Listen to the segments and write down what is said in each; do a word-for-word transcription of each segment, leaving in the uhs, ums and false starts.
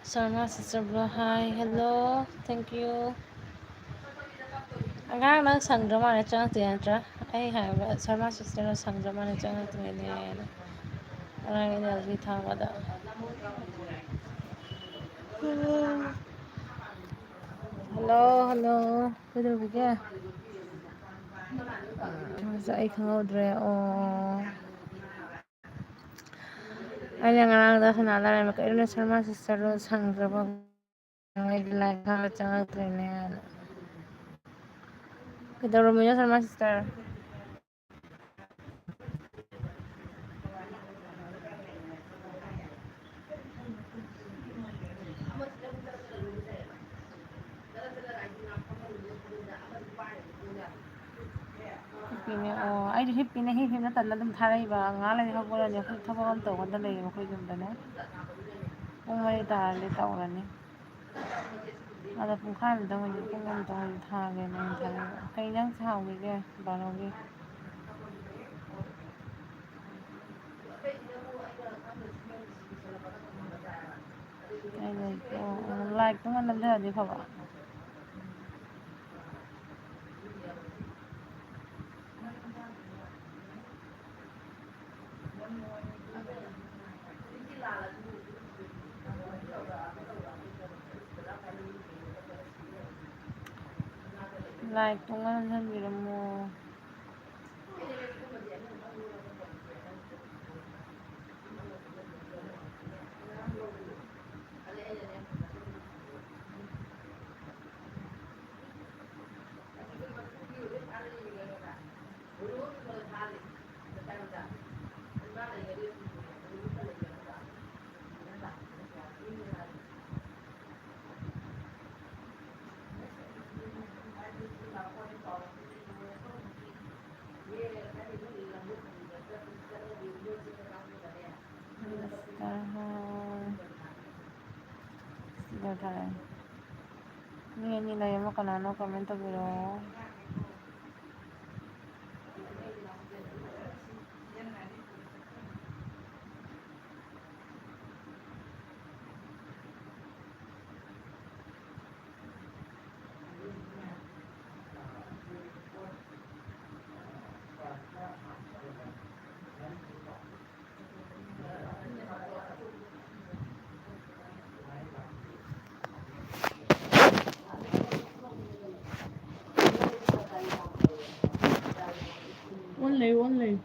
Sharma sister bro, hi, hello, thank you. ꯑꯉꯥꯡ ꯅꯪ ꯁꯪꯗ꯭ꯔ ꯃꯥꯜꯂꯦ, ꯆꯪꯉꯛꯇꯦ ꯅꯠꯇ꯭ꯔꯥ? ꯑꯩ ꯍꯥꯏꯕ ꯁꯔꯃꯥ ꯁꯤꯁꯇꯔꯅ ꯁꯪꯗ꯭ꯔ ꯃꯥꯜꯂꯦ, ꯆꯪꯉꯛꯇ꯭ꯔꯦꯅꯦꯅ꯫ ꯑꯉꯥꯡ ꯑꯦꯅꯔꯖꯤ ꯊꯥꯡꯕꯗ꯫ Hello, hello. ꯀꯩꯗꯧꯕꯤꯒꯦ? ꯑ, ꯑꯩ ꯈꯪꯍꯧꯗ꯭ꯔꯦ꯫ ꯑꯣ꯫ ꯑꯩꯅ ꯉꯔꯥꯡꯗ ꯁꯅꯥ ꯂꯩꯔꯝꯃꯦ, "ꯀꯩꯅꯣ ꯁꯔꯃꯥ ꯁꯤꯁꯇꯔꯗꯣ ꯁꯪꯗ꯭ꯔꯕ?" ꯑꯩꯗꯤ ꯂꯥꯏꯛ ꯊꯥꯕ ꯆꯪꯉꯛꯇ꯭ꯔꯦꯅꯦ ꯍꯥꯏꯅ꯫ ꯀꯩꯗꯧꯔꯝꯃꯤꯅꯣ ꯁꯔꯃꯥ ꯁꯤꯁꯇꯔ? ꯍꯤꯞꯄꯤꯅꯦ꯫ ꯑꯣ, ꯑꯩꯁꯨ ꯍꯤꯞꯄꯤꯅꯦ꯫ ꯍꯤꯞ ꯍꯤꯞꯅ ꯇꯟꯅ ꯑꯗꯨꯝ ꯊꯥꯔꯛꯏꯕ꯫ ꯉꯥꯏꯍꯥꯛ ꯂꯩꯔꯗꯤ ꯍꯧꯒꯠꯂꯅꯤ꯫ ꯑꯩꯈꯣꯏ ꯊꯕꯛ ꯑꯃ ꯇꯧꯒꯗ ꯂꯩꯌꯦꯕ ꯑꯩꯈꯣꯏ ꯌꯨꯝꯗꯅꯦ꯫ ꯄꯨꯡ ꯃꯔꯤ ꯇꯥꯔꯗꯤ ꯇꯧꯔꯅꯤ꯫ ꯑꯗꯣ ꯄꯨꯡꯈꯥꯏꯃꯨꯛꯇꯪ ꯑꯣꯏꯁꯨ, ꯄꯨꯡ ꯑꯃꯇꯪ ꯑꯣꯏꯁꯨ ꯊꯥꯒꯦꯅ ꯑꯩꯅ ꯊꯥꯔꯛꯏꯕ꯫ ꯀꯩ ꯏꯟꯖꯥꯡ ꯊꯥꯍꯧꯒꯤꯒꯦ ꯕꯥꯔꯣꯒꯤ? ꯀꯩ ꯂꯩꯒꯦ? ꯑꯣ, ꯑꯣ, ꯂꯥꯏꯛꯇꯨꯃ ꯅꯝꯖꯔꯗꯤ ꯐꯕ꯫ ꯂꯥꯏꯛꯇꯨꯃ ꯅꯝꯖꯟꯕꯤꯔꯝꯃꯣ꯫ ꯁꯤꯗ ꯊꯥꯔꯛꯑꯦ꯫ ꯃꯤ ꯑꯅꯤ ꯂꯩ, ꯑꯃ ꯀꯅꯥꯅꯣ comment ꯇꯧꯕꯤꯔꯛꯑꯣ꯫ ꯑꯣꯟ ꯂꯩꯌꯨ, ꯑꯣꯟ ꯂꯩꯌꯨ꯫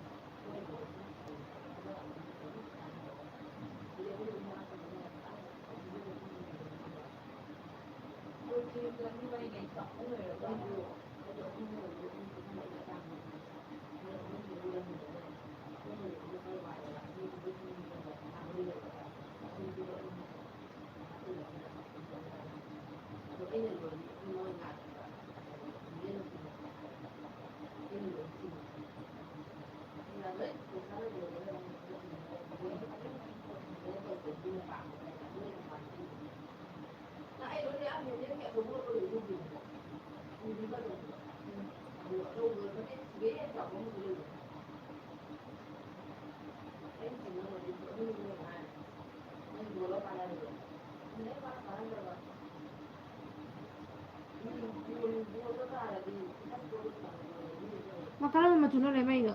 ꯃꯥ ꯀꯔꯝꯕ ꯃꯆꯨꯅꯣ ꯂꯩꯃꯩꯗꯣ?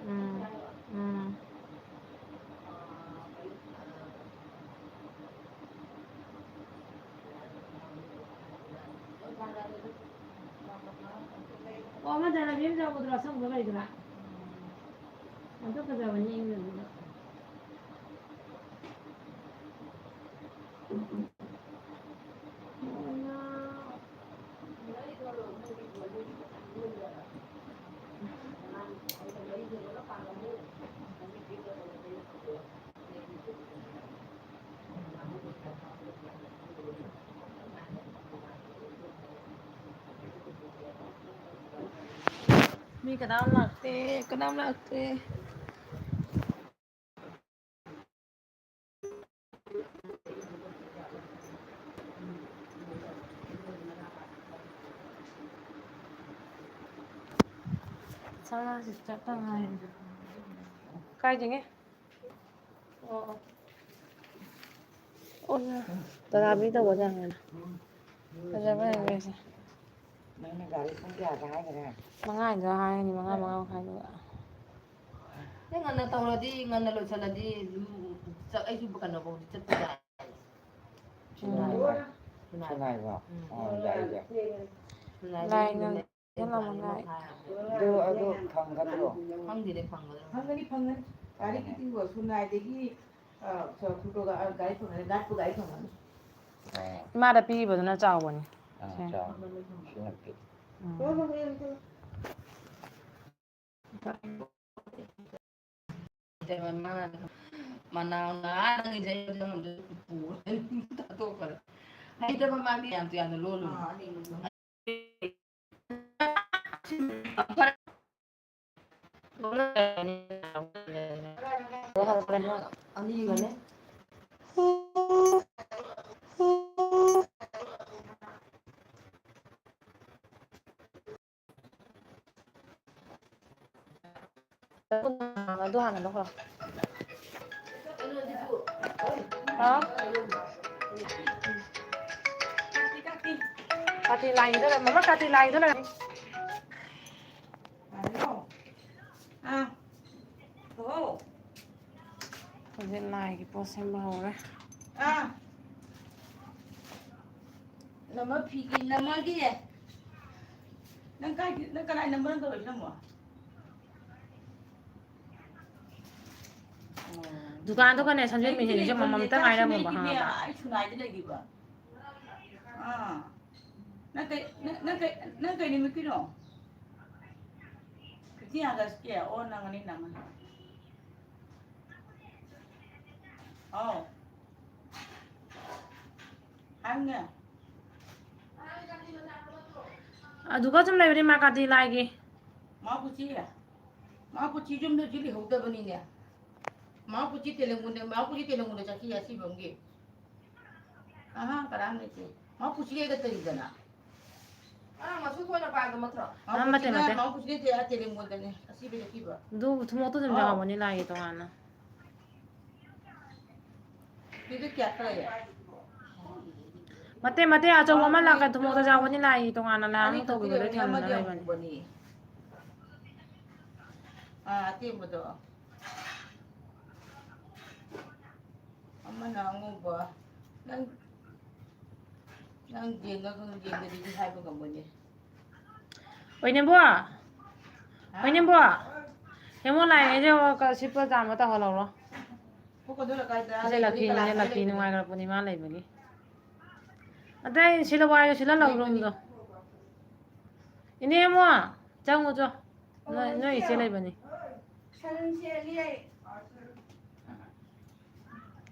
ꯎꯝ, ꯎꯝ꯫ ꯑꯣ, ꯑꯃ ꯖꯥꯅꯕꯤ ꯑꯃ ꯌꯥꯎꯕꯗꯨꯔꯣ, ꯑꯁꯪꯕ ꯂꯩꯗꯨꯔꯥ? ꯑꯗꯨ ꯐꯖꯕꯅꯤ, ꯏꯪꯗꯨꯗꯨꯅ꯫ ꯃꯤ ꯀꯅꯥꯝ ꯂꯥꯛꯇꯦ, ꯀꯅꯥꯝ ꯂꯥꯛꯇꯦ꯫ ꯁꯅꯥꯁꯤ ꯆꯠꯇ ꯉꯥꯏꯔꯤ꯫ ꯀꯥꯏꯗꯒꯤ? ꯑꯣ, ꯑꯣ꯫ ꯑꯣ, ꯇꯔꯥꯕꯤ ꯇꯧꯕ ꯆꯪꯉꯦ꯫ ꯐꯖꯕ ꯂꯩꯔꯦꯁꯦ꯫ ꯅꯪꯅ ꯒꯥꯔꯤ ꯄꯨꯡ ꯀꯌꯥꯗ ꯍꯥꯏꯈ꯭ꯔꯦ? ꯃꯉꯥꯗ ꯍꯥꯏꯒꯅꯤ, ꯃꯉꯥ, ꯃꯉꯥ ꯃꯈꯥꯏꯗꯨꯒ꯫ ꯑꯩ ꯉꯟꯅ ꯇꯧꯔꯗꯤ, ꯉꯟꯅ ꯂꯣꯏꯁꯤꯜꯂꯗꯤ ꯑꯗꯨꯝ ꯆꯠ-, ꯑꯩꯁꯨ ꯀꯩꯅꯣꯐꯥꯎꯗꯤ ꯆꯠꯄ ꯌꯥꯏ꯫ ꯁꯤꯅꯥꯏꯕ? ꯁꯤꯅꯥꯏꯕ? ꯎꯝ꯫ ꯑꯣ, ꯌꯥꯏ, ꯌꯥꯏ꯫ ꯁꯤꯅꯥꯏꯕ ꯂꯥꯏ ꯅꯨꯃꯤꯠ ꯉꯟ-, ꯌꯦꯟ ꯃꯃꯥꯏ꯫ ꯑꯗꯨ, ꯑꯗꯨ ꯐꯪꯒꯗ꯭ꯔꯣ? ꯈꯪꯗꯦꯅꯦ, ꯐꯪꯒꯗ꯭ꯔꯣ? ꯐꯪꯒꯅꯤ, ꯐꯪꯒꯅꯤ꯫ ꯒꯥꯔꯤ ꯈꯨꯗꯤꯡꯃꯛ ꯁꯨꯅꯥꯏꯗꯒꯤ, ꯑ, ꯐꯣꯇꯣꯒ, ꯑ, ꯒꯥꯔꯤ ꯐꯪꯒꯅꯤ, ꯒꯥꯔꯤꯄꯨ ꯒꯥꯔꯤ ꯐꯪꯒꯅꯤ꯫ ꯑꯣ꯫ ꯏꯃꯥꯗ ꯄꯤꯕꯗꯨꯅ ꯆꯥꯎꯕꯅꯤ꯫ ꯑꯥ, ꯁꯦ꯫ ꯆꯥꯎ꯫ ꯁꯤꯅ ꯄꯤꯛ꯫ ꯎꯝ꯫ ꯍꯣꯏ, ꯍꯣꯏ, ꯍꯣꯏ, ꯍꯣꯏ꯫ ꯃꯅꯥꯎꯅ ꯅꯪꯒꯤ ꯖꯩ ꯄꯨꯔ ꯊꯥꯗꯣꯛꯈ꯭ꯔꯦ꯫ ꯍꯩꯇꯕ ꯃꯥꯗꯤ ꯌꯥꯝ ꯌꯥꯝꯅ ꯂꯣꯜꯂꯨꯅꯨ꯫ ꯑꯗꯨ ꯍꯥꯟꯅ ꯂꯧꯈ꯭ꯔꯣ꯫ ꯍꯥ? ꯀꯥꯇꯤ ꯂꯥꯏꯒꯤꯗ ꯂꯩ-, ꯃꯃꯥ, ꯀꯥꯇꯤ ꯂꯥꯏꯒꯤꯗ ꯂꯩꯔꯝꯅꯤ꯫ ꯑꯥ꯫ ꯍꯧꯖꯤꯛ ꯂꯥꯏꯒꯤ ꯄꯣꯠ ꯁꯦꯝꯕ ꯍꯧꯔꯦ꯫ ꯑꯥ꯫ ꯅꯃ ꯐꯤꯒꯤ ꯅꯃꯒꯤ꯫ ꯅꯪ ꯀꯥꯏ, ꯅꯪ ꯀꯅꯥꯏ ꯅꯝꯕꯔ ꯇꯧꯔꯛꯏꯅꯣ ꯑꯃꯨꯛ? ꯑꯣ꯫ ꯗꯨꯀꯥꯟꯗꯣ ꯀꯅꯦ, ꯁꯟꯖꯣꯏ ꯃꯤꯁꯤꯡꯁꯦ ꯃꯃꯝꯇ ꯉꯥꯏꯔꯝꯃꯣꯕ, ꯈꯪꯉꯕ? ꯑꯩ ꯁꯨꯅꯥꯏꯗ ꯂꯩꯔꯤꯕ꯫ ꯑꯥ꯫ ꯅꯪ ꯀꯩ, ꯅꯪ, ꯅꯪ ꯀꯩ, ꯅꯪ ꯀꯩ ꯅꯨꯃꯤꯠꯀꯤꯅꯣ? Fifteen Augustꯀꯤ? ꯑꯣ, ꯅꯪꯉꯅꯤ, ꯅꯪꯉꯅꯤ꯫ ꯑꯥꯎ꯫ ꯍꯥꯏꯌꯨꯅꯦ꯫ ꯑꯗꯨꯒ ꯁꯨꯝ ꯂꯩꯕꯅꯤ ꯃꯥ ꯀꯥꯇꯤ ꯂꯥꯏꯒꯤ꯫ ꯃꯥ ꯀꯨꯆꯤ, ꯃꯥ ꯀꯨꯆꯤ ꯌꯨꯝꯗ ꯍꯧꯖꯤꯛ ꯂꯩꯍꯧꯗꯕꯅꯤꯅꯦ꯫ ꯃꯥ ꯀꯨꯆꯤ ꯇꯦꯂꯪꯒꯨꯟꯗ, ꯃꯥ ꯀꯨꯆꯤ ꯇꯦꯂꯪꯒꯨꯟꯗ ꯆꯠꯈꯤ ꯑꯁꯤꯕꯝꯒꯤ꯫ ꯑꯍꯥ, ꯀꯅꯥꯝ ꯂꯩꯇꯦ꯫ ꯃꯥ ꯀꯨꯆꯤ ꯂꯩꯒ ꯇꯔꯤꯗꯅ꯫ ꯑꯉꯥꯡ ꯃꯁꯨ ꯊꯣꯏꯅ ꯄꯥꯏꯕ ꯅꯠꯇ꯭ꯔꯣ? ꯃꯥ ꯑꯥ, ꯃꯇꯦ, ꯀꯨꯆꯤꯅ ꯃꯇꯦ꯫ ꯃꯥ ꯀꯨꯆꯤ ꯂꯩꯇꯦ, ꯑꯥ, ꯇꯦꯂꯪꯒꯨꯟꯗꯅꯦ꯫ ꯑꯁꯤꯕ ꯆꯠꯈꯤꯕ꯫ ꯑꯗꯨ ꯊꯨꯝꯃꯣꯛꯇꯣ ꯑꯗꯨꯝ ꯑꯥꯎ꯫ ꯌꯥꯎꯔꯝꯒꯅꯤ ꯂꯥꯏꯒꯤ ꯇꯣꯉꯥꯟꯅ꯫ ꯐꯤꯗꯨ ꯀꯌꯥ ꯈꯛ ꯂꯩ? ꯃꯇꯦ, ꯃꯇꯦ, ꯑꯆꯧꯕ ꯑꯃ ꯂꯥꯛꯀꯦ, ꯊꯨꯝꯃꯣꯛꯇ ꯌꯥꯎꯕꯅꯤ, ꯂꯥꯏꯒꯤ ꯇꯣꯉꯥꯟꯅ ꯂꯥꯏ ꯑꯅꯤ ꯑꯃ ꯈꯛꯇꯤ ꯇꯧꯕꯤꯕꯗ ꯂꯩꯕꯅꯦ, ꯊꯝꯕꯗ ꯑꯃꯗꯤ ꯂꯩꯕꯅꯤ꯫ ꯑꯃꯨꯕꯅꯤ꯫ ꯑꯥ, ꯑꯇꯦꯟꯕꯗꯣ꯫ ꯑꯃꯅ ꯑꯉꯧꯕ꯫ ꯅꯪ, ꯅꯪ ꯌꯦꯡꯉꯒ ꯌꯦꯡꯗꯗꯤ ꯍꯥꯏꯕ ꯉꯝꯃꯣꯏꯅꯦ꯫ ꯑꯣꯏꯅꯦꯕꯣ, ꯑꯣꯏꯅꯦꯕꯣ, ꯍꯦꯃꯣ ꯂꯥꯏꯉꯩꯁꯦ ꯁꯤꯠꯄ ꯆꯥꯝꯕ ꯇꯧꯍꯜꯍꯧꯔꯣ꯫ ꯁꯤꯁꯦ ꯂꯛꯀꯤꯅꯤꯅꯦ, ꯂꯛꯀꯤ ꯅꯨꯡꯉꯥꯏꯈ꯭ꯔ ꯄꯣꯠꯅꯤ ꯃꯥ ꯂꯩꯕꯒꯤ꯫ ꯑꯗꯩ ꯁꯤꯗ ꯋꯥꯏꯗꯣ ꯁꯤꯗ ꯂꯧꯔꯣꯝꯗꯣ꯫ ꯏꯅꯦꯃꯣ, ꯆꯪꯉꯨ ꯆꯣ꯫ ꯅꯣꯏ, ꯅꯣꯏ ꯏꯆꯦ ꯂꯩꯕꯅꯤ꯫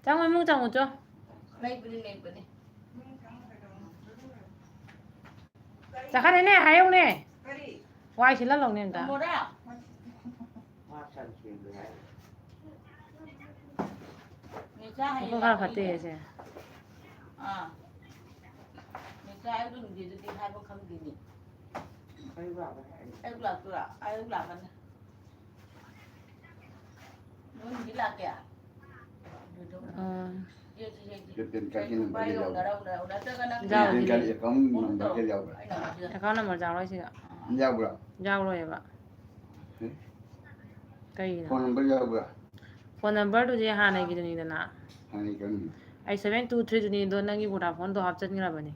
ꯆꯪꯉꯣ, ꯏꯃꯨꯡ ꯆꯪꯉꯣ ꯆꯣ꯫ ꯂꯩꯕꯅꯤ, ꯂꯩꯕꯅꯤ꯫ ꯆꯥꯈꯠꯅꯦꯅꯦ, ꯍꯥꯏꯌꯧꯅꯦ꯫ ꯋꯥꯏ ꯁꯤꯠꯂ ꯂꯧꯅꯦ ꯑꯝꯇ꯫ ꯃꯈꯣꯡ ꯈꯔ ꯐꯠꯇꯦ ꯑꯩꯁꯦ꯫ ꯑꯥ꯫ ꯅꯤꯁꯥ ꯑꯌꯨꯛ ꯅꯨꯡꯊꯤꯟꯗꯨꯗꯤ ꯍꯥꯏꯕ ꯈꯪꯗꯦꯅꯦ꯫ ꯑꯌꯨꯛ ꯂꯥꯛꯄ꯭ꯔꯥ? ꯑꯌꯨꯛ ꯂꯥꯛꯀꯅꯤ꯫ ꯅꯣꯏꯒꯤꯗꯤ ꯂꯥꯛꯇꯦ? ꯑꯥ꯫ ꯌꯦꯡꯁꯤ, ꯌꯦꯡꯁꯤ꯫ ꯀꯩꯒꯨꯝꯕ ꯌꯧꯅꯔꯧ-, ꯅꯠꯇ꯭ꯔꯒꯅ ꯌꯥꯎꯗꯦ꯫ ꯑꯦꯀꯥꯎꯟ ꯅꯝꯕꯔ ꯌꯥꯎꯕ꯭ꯔꯥ? ꯑꯦꯀꯥꯎꯟ ꯅꯝꯕꯔ ꯌꯥꯎꯔꯣꯏ ꯁꯤꯗ꯫ ꯌꯥꯎꯕ꯭ꯔꯥ? ꯌꯥꯎꯔꯣꯏꯕ꯫ ꯑꯦ? ꯀꯩꯒꯤꯅꯣ? ꯐꯣꯟ ꯅꯝꯕꯔ ꯌꯥꯎꯕ꯭ꯔꯥ? ꯐꯣꯟ ꯅꯝꯕꯔꯗꯨꯗꯤ ꯍꯥꯟꯅꯒꯤꯗꯨꯅꯤꯗꯅ꯫ ꯍꯥꯟꯅꯒꯤ ꯀꯔꯝꯕꯅꯣ? ꯑꯩ seven two three ꯗꯨꯅꯤ, ꯑꯗꯣ ꯅꯪꯒꯤ ꯚꯣꯗꯥꯐꯣꯟꯗꯣ ꯍꯥꯞꯆꯤꯟꯈ꯭ꯔꯕꯅꯤ꯫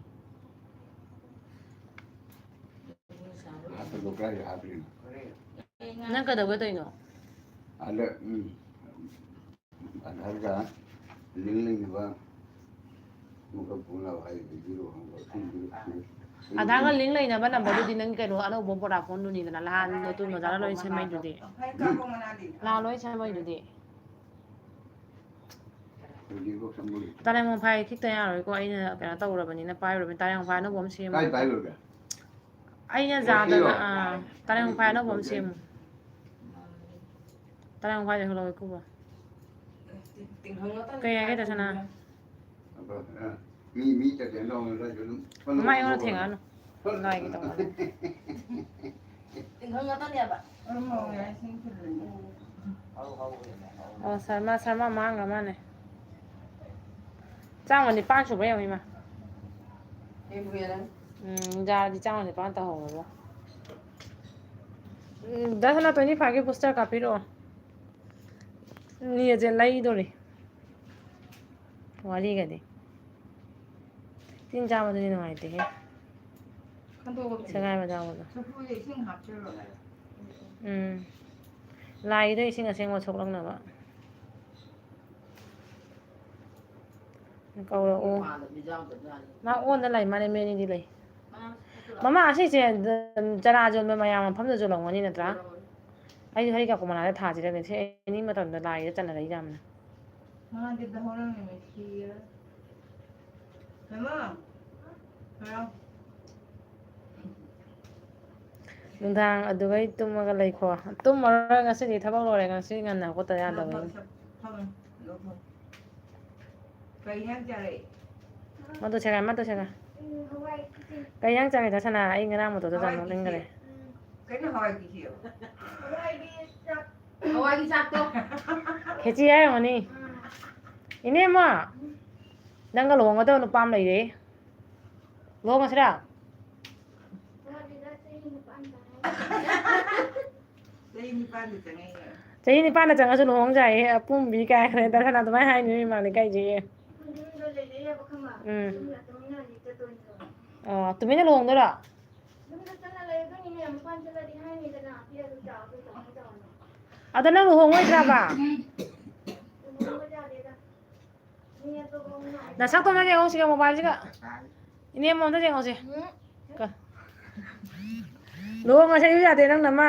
ꯍꯥꯞꯄꯗꯣ ꯀꯥꯏꯗ ꯍꯥꯞꯄꯤꯅꯣ? ꯅꯪ ꯀꯩꯗꯧꯒꯦ ꯇꯧꯔꯤꯅꯣ? ꯑꯗ, ꯎꯝ, ꯑꯙꯥꯔꯒ link ꯂꯩꯅꯕ ꯑꯃꯈꯛ ꯄꯨꯅꯕ ꯍꯥꯏ, video ꯑꯃꯈꯛ ꯄꯨꯅꯕ꯫ ꯑꯙꯥꯔꯒ link ꯂꯩꯅꯕ ꯅꯝꯕꯔꯗꯨꯗꯤ ꯅꯪ ꯀꯩꯅꯣ ꯑꯅꯧꯕ ꯚꯣꯗꯥꯐꯣꯟꯗꯨꯅꯤꯗꯅ, ꯅꯍꯥꯟ ꯅꯇꯨ ꯃꯣꯖꯥꯅ ꯂꯣꯏ ꯁꯦꯝꯃꯛꯏꯗꯨꯗꯤ꯫ ꯅꯍꯥꯟ ꯂꯣꯏ ꯁꯦꯝꯃꯛꯏꯗꯨꯗꯤ꯫ ꯇꯥꯔꯦꯡ ꯃꯐꯥꯏ ꯈꯤꯛꯇ ꯌꯥꯔꯣꯏꯀꯣ, ꯑꯩꯅ ꯀꯩꯅꯣ ꯇꯧꯔꯕꯅꯤꯅ, ꯄꯥꯏꯔꯨꯔꯕꯅꯤꯅ꯫ ꯇꯥꯔꯦꯡ ꯃꯐꯥꯏ ꯑꯅꯧꯕ ꯑꯃ ꯁꯦꯝꯃꯨ꯫ ꯀꯥꯏ ꯄꯥꯏꯔꯨꯔꯒꯦ? ꯑꯩꯅ ꯌꯥꯗꯅ, ꯑꯥ, ꯇꯥꯔꯦꯡ ꯃꯐꯥꯏ ꯑꯅꯧꯕ ꯑꯃ ꯁꯦꯝꯃꯨ꯫ ꯇꯥꯔꯦꯡ ꯃꯐꯥꯏꯗ ꯍꯧꯒꯠꯂꯛꯑꯣ ꯏꯀꯨꯕꯣ꯫ ꯀꯩ ꯍꯥꯏꯒꯦ ꯇꯥ ꯁꯅꯥ? ꯃꯤ, ꯃꯤ ꯆꯠꯈꯤ ꯑꯅꯧꯕ ꯑꯗꯨꯝ ꯃꯃꯥ ꯑꯩꯉꯣꯟꯗ ꯊꯦꯡꯉꯛꯑꯅꯨ꯫ ꯂꯥꯏꯒꯤ ꯇꯧꯕꯅꯦ꯫ ꯇꯤꯡꯈꯪ ꯉꯥꯛꯇꯅꯦꯕ꯫ ꯑꯣ, ꯁꯔꯃ, ꯁꯔꯃ ꯃꯥꯡꯈ꯭ꯔ ꯃꯥꯅꯦ꯫ ꯆꯥꯝꯃ ꯅꯤꯄꯥꯟ ꯁꯨꯕ꯭ꯔꯥ ꯌꯦꯡꯉꯨ, ꯏꯃꯥ꯫ ꯎꯝ, ꯌꯥꯔꯗꯤ ꯆꯥꯝꯃ ꯅꯤꯄꯥꯟ ꯇꯧꯍꯧꯔꯕ꯫ ꯎꯝ, ꯗꯥ ꯁꯅꯥ, twenty five ꯀꯤ booster ꯀꯥꯞꯄꯤꯔꯛꯑꯣ꯫ ꯅꯦꯠꯁꯦ ꯂꯩꯗꯣꯔꯤ꯫ ꯋꯥꯔꯤꯒꯗꯤ꯫ ꯇꯤꯟ ꯆꯥꯕꯗꯨꯗꯤ ꯅꯨꯡꯉꯥꯏꯇꯦꯍꯦ꯫ ꯁꯦꯒꯥꯏꯕ ꯌꯥꯎꯕꯗꯣ꯫ ꯎꯝ꯫ ꯂꯥꯏꯒꯤꯗꯣ ꯏꯁꯤꯡ ꯑꯁꯦꯡꯕ ꯁꯣꯛꯂꯛꯅꯕ꯫ ꯀꯧꯔꯛꯑꯣ꯫ ꯃꯥ ꯑꯣꯟꯗ ꯂꯩ ꯃꯥꯅꯦ, ꯃꯤ ꯑꯅꯤꯗꯤ ꯂꯩ꯫ ꯃꯃꯥ, ꯑꯁꯤꯁꯦ ꯆꯔꯥ ꯌꯣꯟꯕ ꯃꯌꯥꯝ ꯃꯐꯝꯗꯁꯨ ꯂꯧꯒꯅꯤ ꯅꯠꯇ꯭ꯔꯥ? ꯑꯩꯁꯨ ꯍꯔꯤꯀꯥ ꯀꯣꯃꯂꯥꯗ ꯊꯥꯁꯤꯔꯅꯦ꯫ ꯁꯤ ꯑꯦꯅꯤ ꯃꯇꯝꯗ ꯂꯥꯏꯗ ꯆꯠꯅꯔꯛꯏ ꯌꯥꯝꯅ꯫ ꯃꯥꯗꯤ ꯍꯧꯔꯝꯃꯤ ꯃꯤꯁꯤ꯫ ꯍꯦꯃꯥ, ꯍꯔꯥꯎ꯫ ꯅꯨꯡꯗꯥꯡ ꯑꯗꯨꯒꯩ ꯇꯨꯝꯃꯒ ꯂꯩꯈꯣ꯫ ꯇꯨꯝꯃꯔꯣꯏ ꯉꯁꯤꯗꯤ, ꯊꯕꯛ ꯂꯣꯏꯔꯦ꯫ ꯉꯁꯤ ꯉꯟꯅ ꯍꯧꯒꯠꯇ ꯌꯥꯗꯕꯅꯤ꯫ ꯐꯝꯃꯦ, ꯐꯝꯃꯦ꯫ ꯀꯩ ꯏꯟꯖꯥꯡ ꯆꯥꯔꯛꯏ? ꯃꯗꯨ ꯁꯦꯒꯥꯏ, ꯃꯗꯨ ꯁꯦꯒꯥꯏ꯫ ꯎꯝ, ꯍꯋꯥꯏ ꯈꯤꯇꯪ꯫ ꯀꯩ ꯏꯟꯖꯥꯡ ꯆꯥꯔꯛꯏ ꯗꯥ ꯁꯅꯥ? ꯑꯩ ꯉꯔꯥꯡ ꯃꯇꯣꯟꯗ ꯍꯋꯥꯏ ꯆꯥꯃꯨꯛ ꯀꯤꯁꯤ꯫ ꯂꯦꯟꯈꯔꯦ꯫ ꯎꯝ꯫ ꯀꯩꯅꯣ ꯍꯋꯥꯏ ꯀꯤꯁꯤ? ꯍꯋꯥꯏꯒꯤ ꯆꯥꯛ꯫ ꯍꯋꯥꯏꯒꯤ ꯆꯥꯛꯇꯣ꯫ ꯈꯦꯆꯤ ꯍꯥꯏꯔꯝꯒꯅꯤ꯫ ꯎꯝ꯫ ꯏꯅꯦꯝꯃ, ꯅꯪꯒ ꯂꯨꯍꯣꯡꯒꯗꯕ ꯅꯨꯄꯥ ꯑꯃ ꯂꯩꯔꯦ꯫ ꯂꯨꯍꯣꯡꯉꯁꯤꯔꯥ? ꯋꯥꯠꯂꯤꯗ, ꯆꯍꯤ ꯅꯤꯄꯥꯟ ꯆꯪꯉꯦ꯫ ꯆꯍꯤ ꯅꯤꯄꯥꯟꯗ ꯆꯪꯉꯛꯑꯦ꯫ ꯆꯍꯤ ꯅꯤꯄꯥꯟꯗ ꯆꯪꯉꯛꯑꯁꯨ ꯂꯨꯍꯣꯡ ꯌꯥꯏꯌꯦ, ꯑꯄꯨꯝꯕꯤ ꯀꯥꯏ ꯍꯥꯏꯔꯦ꯫ ꯗꯥ ꯁꯅꯥ ꯑꯗꯨꯃꯥꯏꯅ ꯍꯥꯏꯅꯨ ꯏꯃꯥꯅ ꯏꯀꯥꯏꯖꯩꯌꯦ꯫ ꯌꯨꯝꯗ ꯂꯩꯔꯦꯕ ꯈꯪꯕ꯭ꯔꯥ? ꯎꯝ꯫ ꯌꯨꯝꯗ ꯇꯨꯃꯤꯟꯅ ꯂꯩ ꯆꯠꯇꯣꯏꯅꯦ ꯇꯧꯕ꯫ ꯑꯣ, ꯇꯨꯃꯤꯟꯅ ꯂꯨꯍꯣꯡꯗꯣꯏꯔꯣ? ꯌꯨꯝꯗ ꯆꯠꯂ ꯂꯩꯔꯗꯣꯏꯅꯤꯅꯦ, ꯃꯄꯥꯟ ꯆꯠꯂꯗꯤ ꯍꯥꯏꯅꯤꯗꯅ, ꯄꯤꯔꯒ ꯆꯥꯎ, ꯑꯗꯨ ꯇꯧꯅꯤ ꯇꯧꯅꯤ꯫ ꯑꯗꯣ ꯅꯪ ꯂꯨꯍꯣꯡꯉꯣꯏꯗ꯭ꯔꯕ? ꯂꯨꯍꯣꯡꯕ ꯌꯥꯗꯦꯗ꯫ ꯅꯁꯛꯇꯣ ꯑꯝꯇ ꯌꯦꯡꯉꯣ ꯁꯤꯒ, ꯃꯣꯕꯥꯏꯜꯁꯤꯒ꯫ ꯏꯅꯦꯝꯃ ꯑꯝꯇ ꯌꯦꯡꯉꯣꯁꯦ꯫ ꯀ-, ꯂꯨꯍꯣꯡꯉꯁꯦ ꯑꯩꯁꯨ ꯌꯥꯗꯦ ꯅꯪ ꯅꯃ꯫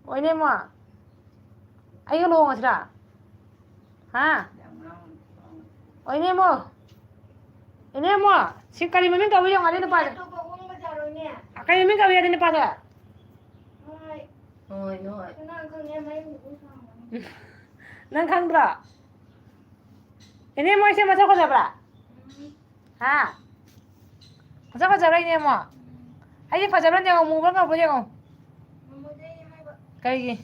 ꯑꯣ, ꯏꯅꯦꯝꯃ꯫ ꯑꯩꯒ ꯂꯨꯍꯣꯡꯉꯁꯤꯔꯥ? ꯍꯥ? ꯑꯣ, ꯏꯅꯦꯝꯃ꯫ ꯏꯅꯦꯝꯃ꯫ ꯁꯤ ꯀꯔꯤ ꯃꯃꯤꯡ ꯀꯧꯏ ꯌꯦꯡꯉꯣ ꯑꯗꯨ ꯅꯨꯄꯥꯁꯦ꯫ ꯀꯔꯤ ꯃꯃꯤꯡ ꯀꯧꯏ ꯑꯗꯨ ꯅꯨꯄꯥꯁꯦ? ꯍꯣꯏ, ꯍꯣꯏ꯫ ꯅꯪ ꯈꯪꯗ꯭ꯔꯣ? ꯏꯅꯦ ꯃꯣꯏꯁꯦ ꯃꯁꯛ ꯐꯖꯕ꯭ꯔꯥ? ꯍꯥ? ꯃꯁꯛ ꯐꯖꯕ꯭ꯔꯥ ꯏꯅꯦ ꯃꯣ? ꯑꯩꯁꯦ ꯐꯖꯕ꯭ꯔꯥ ꯌꯦꯡꯉꯣ, ꯃꯨꯕ꯭ꯔꯥ ꯉꯧꯕ꯭ꯔꯥ ꯌꯦꯡꯉꯣ꯫ ꯀꯩꯒꯤ?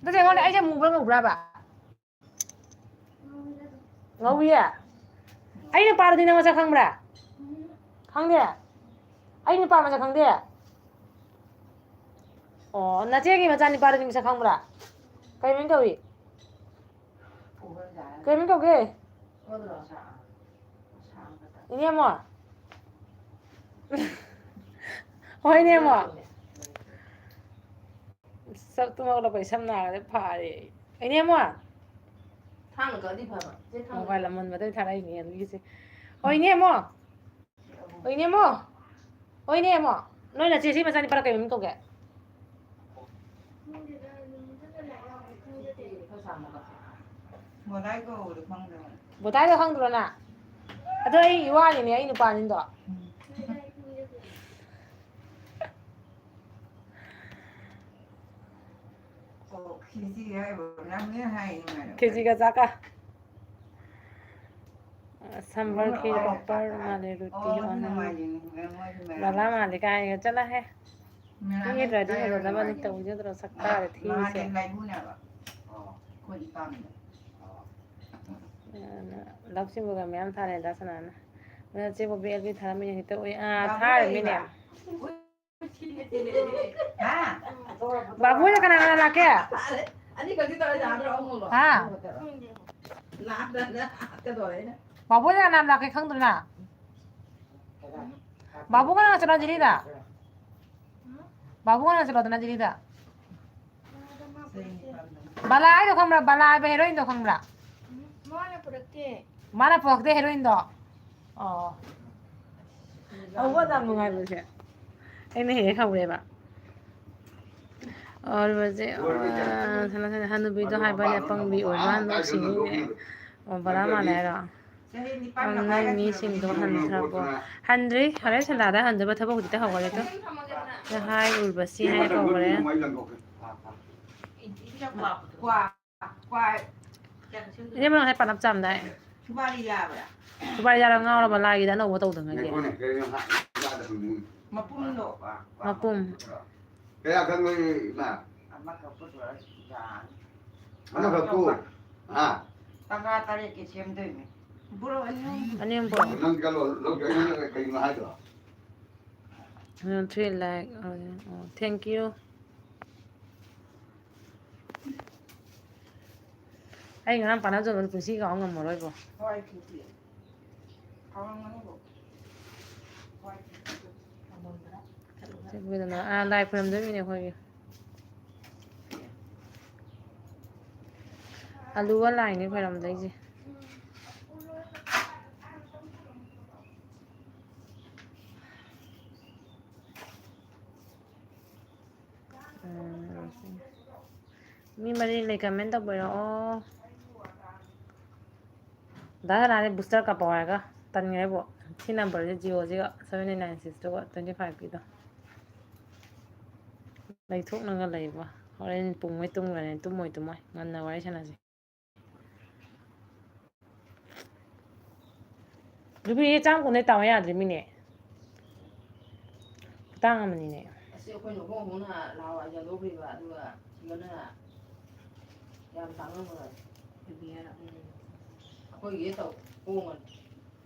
ꯑꯗꯨ ꯌꯦꯡꯉꯣꯅꯦ, ꯑꯩꯁꯦ ꯃꯨꯕ꯭ꯔꯥ ꯉꯧꯕ꯭ꯔꯥꯕ? ꯉꯧꯏꯌꯦ? ꯑꯩ ꯅꯨꯄꯥꯗꯨꯗꯤ ꯅꯪ ꯃꯁꯛ ꯈꯪꯕ꯭ꯔꯥ? ꯈꯪꯗꯦ? ꯑꯩ ꯅꯨꯄꯥ ꯃꯁꯛ ꯈꯪꯗꯦ? ꯑꯣ, ꯅꯆꯦꯒꯤ ꯃꯆꯥꯅꯤꯄꯥꯗꯨꯗꯤ ꯃꯁꯛ ꯈꯪꯕ꯭ꯔꯥ? ꯀꯩ ꯃꯃꯤꯡ ꯀꯧꯏ? ꯀꯩ ꯃꯃꯤꯡ ꯀꯧꯒꯦ? ꯏꯅꯦꯃꯣ? ꯍꯣꯏꯅꯦ, ꯑꯃꯣ꯫ ꯁꯛꯇꯨ ꯃꯧꯠꯂꯛꯄꯗꯤ ꯁꯝ ꯅꯥꯔꯗꯤ ꯐꯥꯔꯦ꯫ ꯑꯩꯅꯦ, ꯑꯃꯣ꯫ ꯊꯥꯡꯅ ꯀꯛꯑꯗꯤ ꯐꯕ꯫ ꯆꯦ ꯊꯥꯡꯅ ꯃꯣꯕꯥꯏꯜ ꯑꯃꯣꯟꯕꯗꯩ ꯊꯥꯔꯛꯏꯅꯦ ꯑꯗꯨꯒꯤꯁꯦ꯫ ꯍꯣꯏꯅꯦ, ꯑꯃꯣ꯫ ꯍꯣꯏꯅꯦ, ꯑꯃꯣ꯫ ꯍꯣꯏꯅꯦ, ꯑꯃꯣ꯫ ꯅꯣꯏ ꯅꯆꯦ ꯁꯤ ꯃꯆꯥꯅꯤꯄꯥꯔ ꯀꯩ ꯃꯃꯤꯡ ꯀꯧꯒꯦ? ꯕꯣꯗꯥꯏ ꯀꯧꯕꯗꯣ ꯈꯪꯗ꯭ꯔꯣ? ꯕꯣꯗꯥꯏꯗꯣ ꯈꯪꯗ꯭ꯔꯣ ꯅꯪ? ꯑꯗꯣ ꯑꯩ ꯏꯋꯥꯅꯤꯅꯦ, ꯑꯩ ꯅꯨꯄꯥꯅꯤꯗꯣ꯫ ꯎꯝ꯫ ꯑꯣ, ꯈꯦꯆꯤ ꯍꯥꯏꯕ꯭ꯔꯣ? ꯅꯪꯅꯦ ꯍꯥꯏ ꯏꯃꯥꯟꯅꯕ꯫ ꯈꯦꯆꯤꯒ ꯆꯥꯛꯀ꯫ ꯑ, ꯁꯝꯕꯔ ꯈꯦꯔ ꯄꯥꯄꯔ ꯃꯥꯜꯂꯦ, ꯔꯣꯇꯤ ꯑꯣ, ꯑꯗꯨ ꯑꯣꯟꯅ ꯅꯨꯡꯉꯥꯏꯖꯩꯅꯦ, ꯃꯣꯏꯗꯤ ꯃꯌꯥꯝ ꯕꯂꯥ ꯃꯥꯜꯂꯦ ꯀꯥꯏꯅ꯫ ꯆꯠꯂꯍꯦ꯫ ꯃꯌꯥꯝ ꯃꯤꯒꯤ ꯗ꯭ꯔꯥꯏꯗꯤ ꯆꯥꯏ ꯍꯦꯔꯣꯗ ꯃꯥꯅ ꯅꯨꯡꯉꯥꯏꯖꯩꯅꯦ꯫ ꯇꯧꯕꯤꯒꯗ꯭ꯔꯣ? ꯁꯛꯇꯥꯗ ꯊꯤꯔꯤꯁꯦ꯫ ꯃꯍꯥꯗꯦꯕ ꯂꯥꯏꯕꯨꯅꯦꯕ꯫ ꯑꯩꯈꯣꯏ ꯏꯄꯥꯝꯗ꯫ ꯑꯗꯨꯅ ꯂꯞ ꯁꯤꯝꯕꯣꯜꯒ ꯃꯌꯥꯝ ꯊꯥꯔꯦ ꯗꯥ ꯁꯅꯥꯅ꯫ ꯑꯗꯨꯅ ꯆꯦꯕꯣ ꯕꯤ ꯑꯦꯜ ꯄꯤ ꯊꯥꯔꯝꯃꯤꯅꯦ ꯍꯦꯛꯇ ꯎꯏ꯫ ꯑꯥ, ꯕꯥꯕꯨ ꯊꯥꯔꯝꯃꯤꯅꯦ꯫ ꯂꯩꯕ꯫ ꯍꯥ? ꯕꯥꯕꯨꯅ ꯀꯅꯥ ꯀꯅꯥ ꯂꯥꯛꯀꯦ? ꯑꯅꯤꯈꯛꯇꯤ ꯇꯧꯔ ꯌꯥꯗ꯭ꯔꯣ ꯑꯃꯨꯛ? ꯍꯥ? ꯂꯥꯛꯑꯗꯅ ꯀꯩꯗꯧꯔꯦ ꯑꯩꯅ? ꯕꯥꯕꯨꯅ ꯀꯅꯥ ꯂꯥꯛꯀꯦ ꯈꯪꯗ꯭ꯔꯣ ꯅꯪ? ꯕꯥꯕꯨꯒ ꯅꯪ ꯆꯠꯂꯣ ꯖꯤꯔꯤꯗ꯫ ꯕꯥꯕꯨꯒ ꯅꯪ ꯆꯠꯂꯣꯗꯅ ꯖꯤꯔꯤꯗ꯫ ꯕꯂꯥ ꯍꯥꯏꯗꯣ ꯈꯪꯕ꯭ꯔꯥ? ꯕꯂꯥ ꯍꯥꯏꯕ ꯍꯦꯔꯣꯏꯟꯗꯣ ꯈꯪꯕ꯭ꯔꯥ? ꯃꯥꯅ ꯄꯨꯔꯛꯇꯦ꯫ ꯃꯥꯅ ꯄꯨꯔꯛꯇꯦ ꯍꯦꯔꯣꯏꯟꯗꯣ? ꯑꯣ꯫ ꯑꯋꯣ ꯌꯥꯝ ꯅꯨꯡꯉꯥꯏꯕꯁꯦ꯫ ꯑꯩꯅ ꯍꯦꯛ ꯍꯦꯛ ꯍꯧꯔꯦꯕ꯫ ꯑꯣꯏꯕꯁꯦ, ꯑ, ꯁꯅꯥ-, ꯁꯅꯥ-, ꯍꯅꯨꯕꯤꯗꯣ ꯍꯥꯏꯕꯅꯦ, ꯑꯄꯪꯕꯤ ꯑꯣꯏꯕ ꯅꯣꯛꯁꯤꯡꯉꯤꯅꯦ꯫ ꯑꯣ, ꯕꯂꯥ ꯃꯥꯜꯂꯦ ꯍꯥꯏꯔꯣ? ꯆꯍꯤ ꯅꯤꯄꯥꯟ ꯑꯪ, ꯃꯈꯥꯏ ꯅꯣꯏ ꯁꯨꯔꯕꯅꯤ꯫ ꯃꯤꯁꯤꯡꯗꯣ ꯍꯟꯈ꯭ꯔꯕꯣ? ꯍꯟꯗ꯭ꯔꯤ, ꯍꯣꯔꯦꯟ ꯁꯟꯗꯥꯗ ꯍꯟꯗꯣꯏꯕ, ꯊꯕꯛ ꯍꯧꯖꯤꯛꯇ ꯍꯧꯒꯠꯂꯦ ꯇꯨ꯫ ꯅ ꯍꯥꯏ ꯎꯔꯕꯁꯤ ꯍꯥꯏꯅ ꯀꯧꯈ꯭ꯔꯦ꯫ ꯀ꯭ꯋꯥ, ꯀ꯭ꯋꯥ, ꯀ꯭ꯋꯥ꯫ ꯏꯅꯦ, ꯅꯪ ꯉꯁꯥꯏ ꯄꯥꯅꯞ ꯆꯥꯝꯗꯥꯏ? ꯁꯨꯄꯥꯔꯤ ꯌꯥꯕ꯭ꯔꯥ? ꯁꯨꯄꯥꯔꯤ ꯌꯥꯔ ꯉꯥꯎꯔꯕ ꯂꯥꯏꯒꯤꯗ ꯑꯅꯧꯕ ꯇꯧꯗꯉꯩꯒꯤ? ꯉꯥꯏꯈꯣꯅꯦ, ꯀꯩꯅꯣ ꯍꯥ-, ꯃꯄꯨꯝꯗꯣ꯫ ꯃꯄꯨꯝ꯫ ꯀꯌꯥ ꯈꯪꯕ ꯏꯃꯥ? ꯑꯃꯈꯛ ꯄꯨꯊꯣꯔꯛꯑꯁꯨ ꯌꯥꯅꯤ꯫ ꯑꯃꯈꯛꯄꯨ? ꯍꯥ? ꯇꯔꯥ ꯇꯔꯦꯠꯀꯤ ꯁꯦꯝꯗꯣꯏꯅꯦ꯫ ꯕꯣꯔꯣ ꯑꯅꯤ ꯑꯍꯨꯝ꯫ ꯑꯅꯤ ꯑꯍꯨꯝ ꯄꯨꯔꯛꯑꯣ꯫ ꯅꯪ ꯀꯩꯅꯣ ꯂꯧꯒꯦ ꯍꯥꯏꯅ ꯀꯩꯅꯣ ꯍꯥꯏꯗꯣ? ꯎꯝ, three lakh, ꯑꯣ, thank you꯫ ꯑꯩ ꯉꯔꯥꯡ ꯄꯥꯅꯖꯕꯗꯣ ꯄꯨꯟꯁꯤ ꯀꯥꯎ ꯉꯝꯃꯔꯣꯏꯕꯣ꯫ ꯍꯣꯏ, ꯄꯨꯟꯁꯤ꯫ ꯀꯥꯎꯔꯝꯒꯅꯤꯕꯣ꯫ ꯍꯣꯏ꯫ ꯑꯥ, ꯂꯥꯏ ꯈꯣꯏꯔꯝꯗꯣꯏꯅꯤꯅꯦ ꯑꯩꯈꯣꯏꯒꯤ꯫ ꯑꯂꯨꯒ ꯂꯥꯏꯅꯦ ꯈꯣꯏꯔꯝꯗꯣꯏꯁꯦ꯫ ꯎꯝ, ꯃꯤ ꯃꯔꯤ ꯂꯩ, comment ꯇꯧꯕꯤꯔꯛꯑꯣ꯫ ꯗꯥ ꯁꯅꯥꯗꯤ booster ꯀꯥꯞꯄꯛꯑꯣ ꯍꯥꯏꯔꯒ ꯇꯟꯈ꯭ꯔꯦꯕꯣ꯫ ꯁꯤ number ꯁꯦ Jio ꯁꯤꯒ seven nine six ꯇꯨꯒ twenty five ꯀꯤꯗꯣ꯫ ꯂꯩꯊꯣꯛꯅꯒ ꯂꯩꯕ꯫ ꯍꯣꯔꯦꯟ ꯄꯨꯡꯉꯩ ꯇꯨꯝꯈ꯭ꯔꯅꯤ꯫ ꯇꯨꯝꯃꯣꯏ, ꯇꯨꯝꯃꯣꯏ꯫ ꯉꯟꯅ ꯋꯥꯔꯤ ꯁꯥꯟꯅꯁꯤ꯫ ꯂꯨꯄꯤ ꯆꯥꯝ ꯀꯨꯟꯗꯩ ꯇꯥꯕ ꯌꯥꯗ꯭ꯔꯤꯃꯤꯅꯦ꯫ ꯈꯨꯇꯥꯡ ꯑꯃꯅꯤꯅꯦ꯫ ꯑꯁꯤ ꯑꯩꯈꯣꯏꯅ ꯍꯣꯡ ꯍꯣꯡꯅ ꯂꯥꯎ ꯌꯥꯟꯊꯣꯛꯈ꯭ꯔꯤꯕ, ꯑꯗꯨꯒ ꯁꯤꯃꯅ ꯌꯥꯝ ꯇꯥꯡꯉꯝꯃꯒ꯫ ꯎꯝ꯫ ꯑꯩꯈꯣꯏꯒꯤ ꯇꯧ ꯍꯣꯡꯉꯅꯤ꯫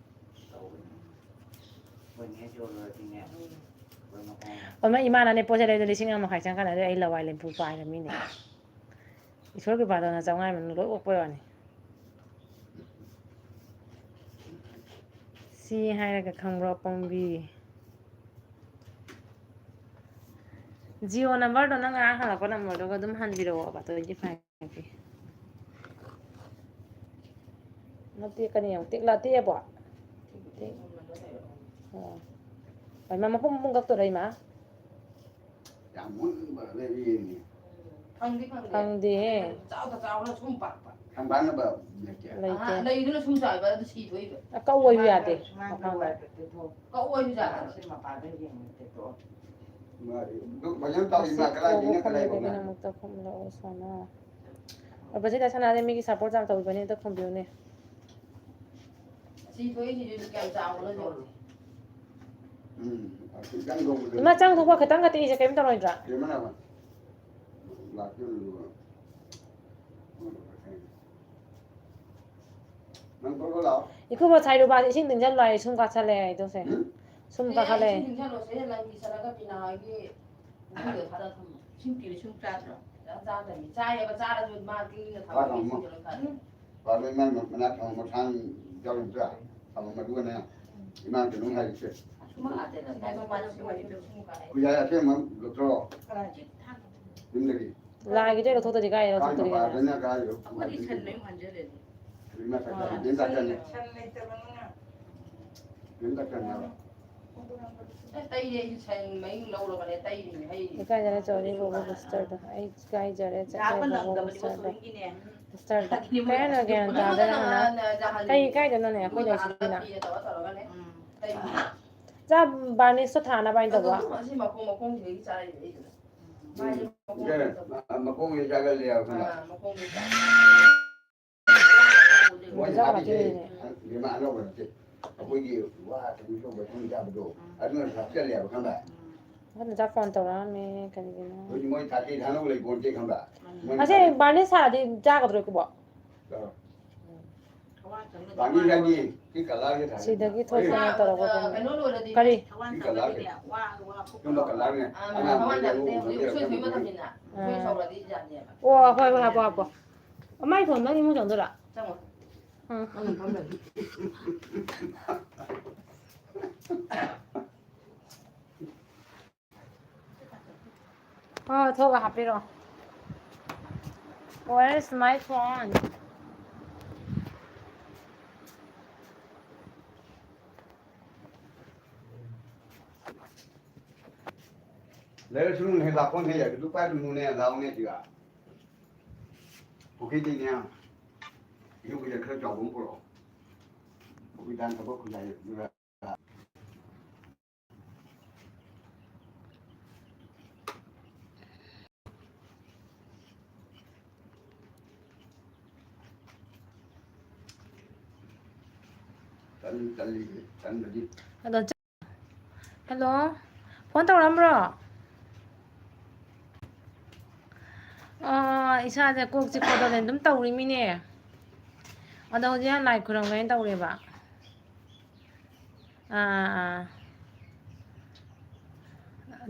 ꯇꯧꯕꯅꯤ꯫ ꯑꯩꯈꯣꯏꯅꯦ ꯌꯣꯜꯂꯨꯔꯗꯤꯅꯦ, ꯎꯝ꯫ ꯑꯩꯈꯣꯏ ꯃꯈꯣꯡ ꯑꯣ, ꯃꯥ ꯏꯃꯥꯅꯅꯦ ꯄꯣꯠ ꯆꯩ ꯂꯩꯕꯗ ꯂꯤꯁꯤꯡ ꯑꯃ ꯃꯈꯥꯏ ꯆꯪꯉꯀꯥꯟꯗ ꯑꯩ ꯂꯋꯥꯏ ꯂꯦꯝꯐꯨ ꯄꯥꯏꯔꯃꯤꯅꯦ꯫ ꯏꯁꯣꯔ ꯀ꯭ꯔꯤꯄꯥꯗꯅ ꯆꯥꯝꯃꯉꯥ ꯃꯅꯨꯡꯗ ꯂꯣꯏ ꯑꯣꯛꯄꯩ ꯋꯥꯅꯤ꯫ ꯁꯤ ꯍꯥꯏꯔꯒ ꯈꯪꯕ꯭ꯔꯣ, ꯑꯄꯪꯕꯤ? Jio number ꯗꯣ ꯅꯪ ꯉꯔꯥꯡ ꯍꯪꯉꯛꯄ number ꯗꯨꯒ ꯑꯗꯨꯝ ꯍꯟꯕꯤꯔꯛꯑꯣꯕ, twenty five ꯀꯤ꯫ ꯅꯠꯇꯦ, ꯀꯔꯤ ꯌꯦꯡꯉꯨ? ꯇꯦꯛꯂꯥ ꯇꯦꯛꯑꯕꯣ? ꯇꯦꯛ-, ꯑꯣ꯫ ꯍꯣꯏ, ꯃꯥ ꯃꯄꯨꯝ ꯃꯄꯨꯝ ꯀꯛꯇꯣꯏꯔꯣ, ꯏꯃꯥ? ꯌꯥꯝ ꯃꯨꯟꯕ ꯂꯩꯔꯤꯅꯦ꯫ ꯐꯪꯗꯤ ꯐꯪꯗꯦ꯫ ꯐꯪꯗꯦꯍꯦ꯫ ꯆꯥꯎꯗ ꯆꯥꯎꯔ ꯁꯨꯝ ꯄꯥꯛꯄ꯫ ꯁꯪꯕꯥꯅꯕ ꯂꯩꯇꯦ꯫ ꯂꯩꯇꯦ꯫ ꯑꯍꯥ, ꯂꯩꯗꯨꯅ ꯁꯨꯝ ꯆꯥꯎꯕ ꯑꯗꯨ ꯁꯤꯗꯣꯏꯕ꯫ ꯑ, ꯀꯛꯑꯣ ꯍꯥꯏꯁꯨ ꯌꯥꯗꯦ꯫ ꯁꯨꯃꯥꯏꯅ ꯃꯄꯥꯟꯗ꯫ ꯇꯧꯔꯒ ꯇꯦꯛꯊꯣꯛ-꯫ ꯀꯛꯑꯣ ꯍꯥꯏꯁꯨ ꯌꯥꯗꯦ꯫ ꯁꯤ ꯃꯄꯥꯟꯗ ꯌꯦꯡꯉꯒ ꯇꯦꯛꯊꯣꯛꯑꯣ꯫ ꯃꯥ-, ꯑꯗꯨ ꯐꯖꯅ ꯇꯧꯔꯤ, ꯃꯥ ꯃꯁꯤ ꯀꯗꯥꯏꯗꯩꯅꯣ ꯀꯣꯕ ꯀꯗꯥꯏ ꯐꯪꯗꯕꯒꯤ ꯐꯥꯎꯅ? ꯅꯃꯛꯇ ꯈꯨꯝꯂꯛꯑꯣ ꯁꯣꯅꯥ꯫ ꯑꯣꯄꯣꯖꯤꯠꯇ ꯁꯅꯥꯁꯦ ꯃꯤꯒꯤ support ꯌꯥꯝ ꯇꯧꯕꯅꯦ, ꯑꯝꯇ ꯈꯨꯝꯕꯤꯌꯨꯅꯦ꯫ ꯁꯤ ꯊꯣꯛꯏꯁꯤꯁꯨ ꯀꯌꯥꯝ ꯆꯥꯎꯕꯅꯣ ꯌꯦꯡꯉꯣ꯫ ꯎꯝ, ꯑꯁꯤ ꯆꯪ ꯊꯣꯛꯄꯗ ꯏꯃꯥ, ꯆꯪ ꯊꯣꯛꯄ ꯈꯤꯇꯪ ꯈꯛꯇ ꯏꯁꯦ ꯀꯔꯤꯝ ꯇꯧꯔꯣꯏꯗ꯭ꯔꯥ? ꯌꯦꯡꯉꯣ ꯅꯥꯕ꯫ ꯂꯥꯛꯇꯣꯏꯅꯦ ꯑꯗꯨꯒ꯫ ꯅꯪ ꯊꯣꯛꯂꯛꯑꯣ ꯂꯥꯛꯑꯣ꯫ ꯏꯀꯨꯕꯣꯛ ꯁꯥꯏꯔꯨꯕꯁꯦ ꯏꯁꯤꯡ ꯇꯤꯡꯁꯤꯜꯂꯣ ꯍꯥꯏꯌꯦ, ꯁꯨꯝ ꯀꯥꯁꯜꯂꯦ ꯍꯥꯏꯌꯦ, ꯇꯧꯁꯦ꯫ ꯎꯝ? ꯁꯨꯝ ꯀꯥꯈꯠꯂꯦ꯫ ꯏꯁꯤꯡ ꯇꯤꯡꯁꯤꯜꯂꯣ, ꯁꯤꯗ ꯂꯪꯒꯤ ꯆꯠꯂꯒ ꯄꯤꯅꯥ ꯍꯣꯏꯒꯤ ꯏꯁꯤꯡꯗꯣ ꯊꯥꯗ ꯊꯝꯃꯣ꯫ ꯏꯁꯤꯡ ꯄꯤꯔ ꯁꯨꯝ ꯆꯥꯗ꯭ꯔꯣ? ꯆꯥ-, ꯆꯥꯗꯕꯅꯤ꯫ ꯆꯥꯏꯌꯦꯕ, ꯆꯥꯔꯁꯨ ꯃꯥ ꯇꯤꯡꯉꯒ ꯊꯝꯃꯒ ꯆꯥꯗꯕꯅꯤ꯫ ꯏꯁꯤꯡꯗꯣ ꯂꯣꯏ ꯊꯥꯗꯣꯛꯑꯦ꯫ ꯄꯥꯜꯂꯣꯏ ꯃꯥꯏ ꯃ-, ꯃꯅꯥꯛ ꯊꯪꯕ ꯃꯁꯥꯡ ꯌꯥꯎꯔꯤꯕ꯭ꯔꯥ? ꯊꯝꯃꯝꯃ ꯑꯗꯨꯒꯅꯦ, ꯏꯃꯥ ꯀꯩꯅꯣꯝ ꯍꯥꯏꯔꯤꯁꯦ꯫ ꯈꯨꯖꯥꯏ ꯑꯁꯦꯡꯕ ꯑꯃ ꯂꯧꯊꯣꯔꯛꯑꯣ꯫ ꯌꯨꯝꯗꯒꯤ꯫ ꯂꯥꯏꯒꯤꯗꯣ ꯂꯧꯊꯣꯛꯇꯗꯤ ꯀꯥꯏ ꯀꯥꯏ ꯂꯧꯊꯣꯛꯇꯣꯔꯤꯒꯦ? ꯃꯄꯥꯗꯅ ꯀꯥꯏ? ꯑꯩꯈꯣꯏꯗꯤ ꯁꯟ ꯃꯌꯨꯝ ꯍꯟꯖꯜꯂꯦ꯫ ꯌꯨꯝ ꯃꯊꯛꯇ ꯌꯨꯝ ꯗꯥꯛꯇꯔꯅꯦ꯫ ꯌꯨꯝ ꯗꯥꯛꯇꯔꯅꯦ ꯍꯥꯏꯕ꯫ ꯑꯁ, ꯇꯩꯔꯦ ꯑꯩꯁꯨ ꯁꯟ ꯃꯌꯨꯝ ꯂꯧꯔꯕꯅꯦ, ꯇꯩꯔꯤꯅꯦ, ꯍꯩꯔꯤꯅꯦ꯫ ꯏꯀꯥꯏꯗꯅ ꯆꯧꯔꯤ ꯕꯣꯕꯣ ꯕꯨꯁꯇꯔꯗꯣ꯫ ꯑꯩ ꯏꯀꯥꯏꯖꯔꯦ, ꯆꯠꯂꯦ ꯕꯣꯕꯣ ꯕꯨꯁꯇꯔꯗꯣ꯫ ꯕꯨꯁꯇꯔꯗꯣ꯫ ꯀꯩ ꯍꯥꯏꯅꯣ ꯒ꯭ꯌꯥꯟ ꯇꯥꯗꯦ ꯅꯪꯅ꯫ ꯀꯩ ꯏꯀꯥꯏꯗꯅꯣꯅꯦ ꯑꯩꯈꯣꯏ ꯂꯩꯁꯤꯗꯤꯅ꯫ ꯆꯥ ꯕꯥꯔꯅꯤꯁꯇꯣ ꯊꯥꯅꯕ ꯍꯥꯏꯅ ꯇꯧꯕ꯫ ꯑꯗꯣ ꯑꯁꯤ ꯃꯈꯣꯡ, ꯃꯈꯣꯡꯁꯤꯗꯒꯤ ꯆꯥꯔꯛꯏꯅꯦ ꯑꯩꯗꯨꯅ꯫ ꯃꯥꯁꯦ ꯃꯈꯣꯡ ꯎꯝ꯫ ꯃꯈꯣꯡꯁꯦ ꯆꯥꯒꯜꯂꯦ ꯍꯥꯏꯕ ꯈꯪꯕ꯭ꯔꯥ? ꯑꯥ, ꯃꯈꯣꯡꯁꯦ ꯆꯥꯒꯜꯂꯦ꯫ ꯃꯣꯏꯅ ꯍꯥꯞꯄꯤꯁꯦ ꯏꯕꯦꯝꯃ ꯑꯅꯧꯕ ꯅꯠꯇꯦ꯫ ꯑꯩꯈꯣꯏꯒꯤ ꯋꯥ ꯀꯩꯅꯣ ꯇꯧꯕ ꯏꯁꯤꯡ ꯆꯥꯕꯗꯣ, ꯑꯗꯨꯅꯁꯨ ꯍꯥꯞꯆꯜꯂꯦꯕ ꯈꯪꯕ꯭ꯔꯥ? ꯃꯊꯟ ꯉꯁꯥꯏ ꯐꯣꯟ ꯇꯧꯔꯛꯑꯝꯃꯦ, ꯀꯔꯤꯒꯤꯅꯣ? ꯍꯧꯖꯤꯛ ꯃꯣꯏ ꯊꯥꯔꯇꯤ ꯊꯥꯅꯧ ꯂꯩ ꯄꯣꯟꯇꯦ ꯈꯪꯕ꯭ꯔꯥ? ꯃꯣꯏ ꯑꯁꯤ ꯊꯥꯔꯇꯤ ꯕꯥꯔꯅꯤꯁ ꯊꯥꯔꯗꯤ ꯆꯥꯒꯗ꯭ꯔꯣ ꯏꯀꯨꯕꯣꯛ? ꯆꯥꯔꯣ꯫ ꯕꯥꯔꯅꯤꯁ ꯍꯥꯏꯗꯤ ꯁꯤ ꯀꯂꯔꯁꯦ ꯊꯥꯔꯗꯤ ꯁꯤꯗꯒꯤ ꯊꯣꯛꯄꯅ ꯇꯧꯔꯛꯄ ꯄꯣꯠꯅꯤ꯫ ꯀꯔꯤ? ꯁꯤ ꯀꯂꯔꯁꯦ꯫ ꯁꯨꯝꯕ ꯀꯂꯔꯅꯦ꯫ ꯑꯉꯥꯡ ꯃꯣꯏꯗꯤ ꯑꯗꯨꯒꯨꯝꯕ ꯎꯁꯣꯏ ꯁꯣꯏ ꯃꯇꯝꯅꯤꯅ꯫ ꯎꯁꯣꯏ ꯁꯧꯔꯗꯤ ꯌꯥꯗꯦꯕ꯫ ꯑꯣ, ꯍꯣꯏ, ꯍꯣꯏ, ꯍꯥꯞꯄꯣ, ꯍꯥꯞꯄꯣ꯫ ꯃꯥꯏ ꯐꯣꯟꯗ ꯏꯃꯨꯡ ꯆꯪꯗꯣꯏꯔꯥ? ꯆꯪꯉꯣ꯫ ꯎꯝ꯫ ꯅꯪ ꯐꯝ ꯂꯩ꯫ ꯍꯣꯏ, ꯊꯣꯛꯑꯒ ꯍꯥꯞꯄꯤꯔꯛꯑꯣ꯫ Where is my phone? ꯂꯩꯔꯁꯨ ꯅꯨꯡ ꯍꯦꯛ ꯂꯥꯛꯄ ꯍꯦꯛ ꯌꯥꯏ, ꯑꯗꯨ ꯄꯥꯏꯔꯨꯅꯨꯅꯦ, ꯂꯥꯛꯎꯅꯦ ꯁꯤꯒ꯫ ꯄꯨꯈ꯭ꯔꯤꯗꯩꯅꯦ꯫ ꯌꯨꯝꯒꯤꯗ ꯈꯔ ꯆꯥꯎꯕ ꯑꯃ ꯄꯨꯔꯛꯑꯣ꯫ ꯄꯨꯈ꯭ꯔꯤ ꯗꯥꯟ ꯊꯕꯛ ꯈꯨꯟꯗꯥꯏ ꯑꯗꯨꯒ꯫ ꯇꯜꯂꯤ, ꯇꯜꯂꯤ, ꯇꯟꯕꯗꯤ꯫ ꯑꯗꯣ ꯆ-, hello, phone ꯇꯧꯔꯛꯑꯝꯕ꯭ꯔꯣ? ꯑꯣ, ꯏꯁꯥꯁꯦ ꯀꯣꯛ ꯆꯤꯛꯄꯗꯅꯦ ꯑꯗꯨꯝ ꯇꯧꯔꯤꯃꯤꯅꯦ꯫ ꯑꯗꯣ ꯍꯧꯖꯤꯛ ꯌꯥꯝ ꯂꯥꯏ ꯈꯨꯔꯝꯒꯦꯅ ꯇꯧꯔꯦꯕ꯫ ꯑꯥ, ꯑꯥ, ꯑꯥ꯫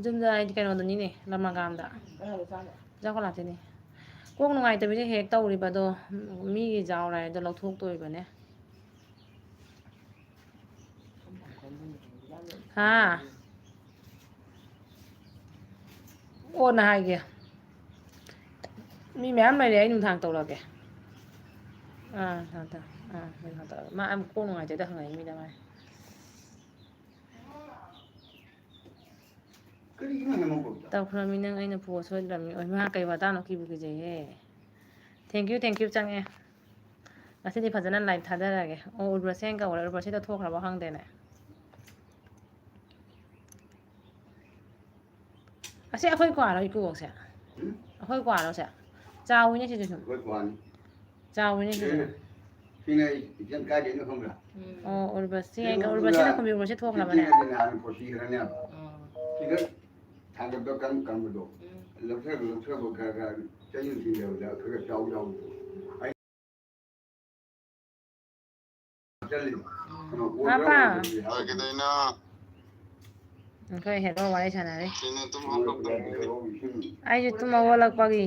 ꯌꯨꯝꯗ ꯍꯥꯏꯗꯤ ꯀꯩꯅꯣꯗꯅꯤꯅꯦ, ꯂꯃꯒꯥꯝꯗ꯫ ꯀꯅꯥꯒꯤ ꯆꯥꯅꯣ? ꯆꯥꯛ ꯂꯥꯛꯇꯣꯏꯅꯦ꯫ ꯀꯣꯛ ꯅꯨꯡꯉꯥꯏꯇꯕꯤꯗ ꯍꯦꯛ ꯇꯧꯔꯤꯕ ꯑꯗꯣ, ꯃꯤꯒꯤ ꯖꯥꯎ ꯂꯥꯏꯗꯣ ꯂꯧꯊꯣꯛꯇꯣꯔꯤꯕꯅꯦ꯫ ꯍꯥ? ꯑꯣ, ꯅ ꯍꯥꯏꯒꯦ꯫ ꯃꯤ ꯃꯌꯥꯝ ꯂꯩꯔꯦ, ꯑꯩ ꯅꯨꯡꯗꯥꯡ ꯇꯧꯔꯛꯑꯒꯦ꯫ ꯑꯥ, ꯊꯝꯃꯦ, ꯊꯝꯃꯦ꯫ ꯑꯥ, ꯅꯨꯡꯗꯥꯡ ꯇꯧꯔꯛꯑꯒꯦ꯫ ꯃꯥ ꯌꯥꯝ ꯀꯣꯛ ꯅꯨꯡꯉꯥꯏꯇꯦꯗ, ꯍꯪꯉꯛꯏ ꯃꯤꯗ ꯃꯥꯏ꯫ ꯀꯔꯤꯒꯤꯅꯣ ꯍꯦꯃꯟ ꯀꯧꯕꯗꯣ? ꯇꯧꯈ꯭ꯔꯃꯤ ꯅꯪ, ꯑꯩꯅ ꯄꯣꯠ ꯁꯣꯏꯗ꯭ꯔꯕꯅꯤ꯫ ꯑꯣꯏ ꯃꯥ, ꯀꯩ ꯋꯥꯇꯥꯅꯣ? ꯀꯤꯕꯨ ꯀꯤꯖꯩꯍꯦ꯫ Thank you, thank you ꯆꯪꯉꯦ꯫ ꯉꯁꯤꯗꯤ ꯐꯖꯅ live ꯊꯥꯗꯔꯒꯦ꯫ ꯑꯣ, ꯎꯔꯕꯁꯦꯅ ꯀꯧꯔꯦ꯫ ꯎꯔꯕꯁꯦꯗ ꯊꯣꯛꯈ꯭ꯔꯕ ꯈꯪꯗꯦꯅꯦ꯫ ꯑꯁꯤ ꯑꯩꯈꯣꯏ ꯀ꯭ꯋꯥꯔꯣ, ꯏꯀꯨꯕꯣꯛꯁꯦ? ꯎꯝ? ꯑꯩꯈꯣꯏ ꯀ꯭ꯋꯥꯔꯣ ꯁꯦ? ꯆꯥꯎꯋꯤꯅꯦ ꯁꯤꯗꯤ ꯁꯨꯝ꯫ ꯑꯩꯈꯣꯏ ꯀ꯭ꯋꯥꯅꯤ꯫ ꯆꯥꯎꯋꯤꯅꯦ ꯁꯤꯗꯤ꯫ ꯑꯦ, ꯁꯤꯅ ꯑꯩ ꯏꯆꯟ ꯀꯥꯏꯗꯩꯅꯣ ꯈꯪꯕ꯭ꯔꯥ? ꯎꯝ꯫ ꯑꯣ, ꯎꯔꯕꯁꯤ, ꯁꯤ ꯎꯔꯕꯁꯤ ꯎꯔꯕꯁꯤꯅ ꯈꯨꯝꯕꯤꯕꯁꯦ ꯊꯣꯛꯈ꯭ꯔꯕꯅꯦ? ꯏꯆꯦꯅꯗꯤ ꯅꯍꯥꯟ ꯀꯣꯆꯤ ꯈꯔꯅꯦ꯫ ꯑꯥ꯫ ꯁꯤꯗ ꯊꯥꯡꯒꯠꯄ ꯀꯟ ꯀꯟꯕꯗꯣ꯫ ꯎꯝ꯫ ꯂꯧꯊꯕ, ꯂꯧꯊꯕ ꯈꯔ ꯈꯔ ꯆꯩꯅ ꯊꯤꯟꯖꯕꯗ ꯈꯔ ꯈꯔ ꯆꯥꯎ ꯆꯥꯎꯕꯗꯣ꯫ ꯃꯄꯥ꯫ ꯀꯩꯗꯧꯅꯣ? ꯑꯩꯈꯣꯏ ꯍꯦꯔꯣ ꯋꯥꯔꯤ ꯁꯥꯟꯅꯔꯤ꯫ ꯀꯩꯅꯣ ꯇꯨꯝ ꯍꯧꯒꯠꯂꯛꯄꯒꯤ? ꯑꯩꯁꯨ ꯇꯨꯝ ꯍꯧꯒꯠꯂꯛꯄꯒꯤ꯫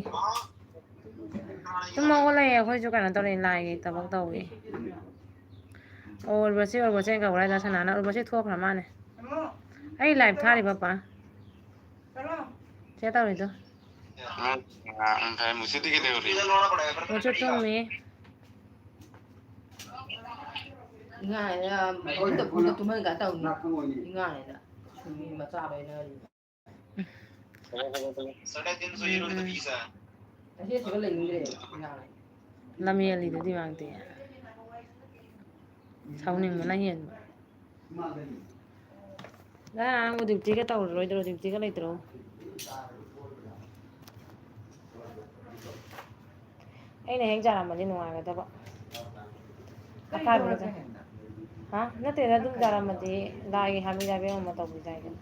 ꯇꯨꯝ ꯍꯧꯒꯠꯂꯛꯑꯦ, ꯑꯩꯈꯣꯏꯁꯨ ꯀꯩꯅꯣ ꯇꯧꯔꯤ, ꯂꯥꯏꯒꯤ ꯊꯕꯛ ꯇꯧꯔꯤ꯫ ꯑꯣ, ꯎꯔꯕꯁꯤ, ꯎꯔꯕꯁꯤ ꯀꯧꯔꯦ, ꯗꯥ ꯁꯅꯥꯅ꯫ ꯎꯔꯕꯁꯤ ꯊꯣꯛꯈ꯭ꯔ ꯃꯥꯜꯂꯦ꯫ ꯑꯩ live ꯊꯥꯔꯤ, ꯄꯄꯥ꯫ ꯁꯦ ꯇꯧꯔꯤꯗꯣ꯫ ꯉꯁꯥꯏ ꯃꯨꯁꯤꯗꯤ ꯀꯩꯗꯧꯔꯤ? ꯃꯨꯁꯨ ꯇꯨꯝꯃꯤ꯫ ꯏꯉꯥꯅꯦꯅ ꯃꯇꯣꯝꯇ ꯇꯨꯝꯍꯟꯒ ꯇꯧꯅꯤ꯫ ꯏꯉꯥꯅꯦꯅ ꯁꯨꯝ ꯃꯤ ꯃꯆꯥ ꯂꯣꯏꯅꯔꯤ꯫ ꯎꯝ, ꯎꯝ꯫ ꯑꯁꯤ ꯑꯁꯤꯕ ꯂꯩꯅꯤꯡꯗ꯭ꯔꯦ ꯏꯉꯥꯅꯦ꯫ ꯂꯝ ꯍꯦꯜꯂꯤꯗꯨꯗꯤ ꯃꯥꯡꯗꯦ꯫ ꯁꯥꯎꯅꯤꯡꯕꯅ ꯍꯦꯟꯕ꯫ ꯅꯪ ꯑꯉꯥꯡꯕꯨ duty ꯒ ꯇꯧꯔꯔꯣꯏꯗ꯭ꯔꯣ? Duty ꯒ ꯂꯩꯇ꯭ꯔꯣ? ꯑꯩꯅ ꯍꯦꯛ ꯌꯥꯔꯝꯃꯗꯤ ꯅꯨꯡꯉꯥꯏꯒꯗꯕ꯫ ꯀꯩ ꯑꯀꯥꯏꯕ ꯇꯧꯔꯒꯦ? ꯍꯥ? ꯅꯠꯇꯦꯗ, ꯑꯗꯨꯝ ꯌꯥꯔꯝꯃꯗꯤ ꯂꯥꯏꯒꯤ ꯍꯥꯕꯤ ꯖꯥꯕꯤ ꯑꯃ ꯇꯧꯕꯤꯗꯥꯏꯗꯅ꯫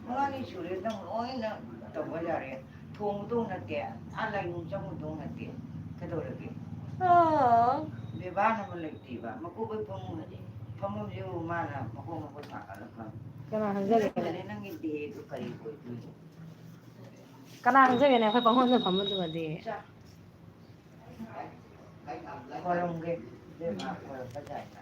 ꯃꯉꯥꯅꯤ ꯁꯨꯔꯦ ꯅꯪ ꯂꯣꯏꯅ ꯇꯧꯕ ꯌꯥꯔꯦ꯫ ꯊꯣꯡꯕꯗꯧ ꯅꯠꯇꯦ, ꯑꯥ ꯂꯥꯏꯅꯤꯡ ꯆꯪꯕꯗꯧ ꯅꯠꯇꯦ꯫ ꯀꯩꯗꯧꯔꯒꯦ? ꯑꯥ꯫ ꯕꯦꯕꯥꯔ ꯑꯃ ꯂꯩꯇꯦꯕ꯫ ꯃꯀꯣꯛ ꯐꯝꯃꯨ-, ꯐꯝꯐꯝꯁꯤꯕꯨ ꯃꯥꯅ ꯃꯀꯣꯛ ꯃꯀꯣꯛ ꯁꯥꯒꯠꯂꯒ ꯐꯝꯃꯤ꯫ ꯀꯅꯥ ꯈꯪꯖꯒꯦ? ꯅꯪꯒꯤꯗꯤ ꯀꯔꯤ ꯑꯣꯏꯗꯣꯏꯅꯣ? ꯀꯅꯥ ꯈꯪꯖꯒꯦꯅꯦ ꯑꯩꯈꯣꯏ ꯄꯪꯐꯝꯗ ꯐꯝꯕꯗꯨꯒꯗꯤ? ꯆꯥ-, ꯈꯣꯏꯔꯝꯒꯦ, ꯏꯕꯦꯝꯃ, ꯈꯣꯏꯔꯝꯕ ꯌꯥꯏꯅ꯫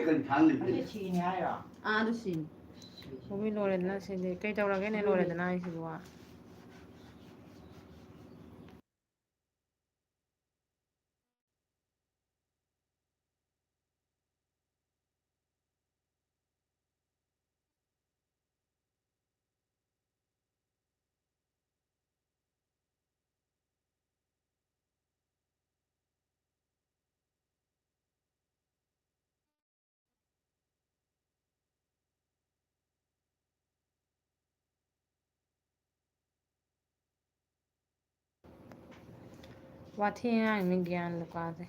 ꯀꯔꯤ ꯊꯥꯡ ꯂꯩꯕ? ꯑꯁꯤ ꯁꯤꯅꯤ ꯍꯥꯏꯔꯣ? ꯑꯥ, ꯑꯗꯨ ꯁꯤꯅꯤ꯫ ꯃꯨꯚꯤ ꯂꯣꯏꯔꯦꯗꯅ ꯁꯤꯗꯤ꯫ ꯀꯩ ꯇꯧꯔꯒꯦꯅꯦ, ꯂꯣꯏꯔꯦꯗꯅ ꯑꯩꯁꯤꯕꯨ? ꯋꯥꯊꯤ ꯉꯥꯡꯉꯤꯅꯤ ꯒ꯭ꯌꯥꯟ ꯂꯨꯀꯥꯁꯦ꯫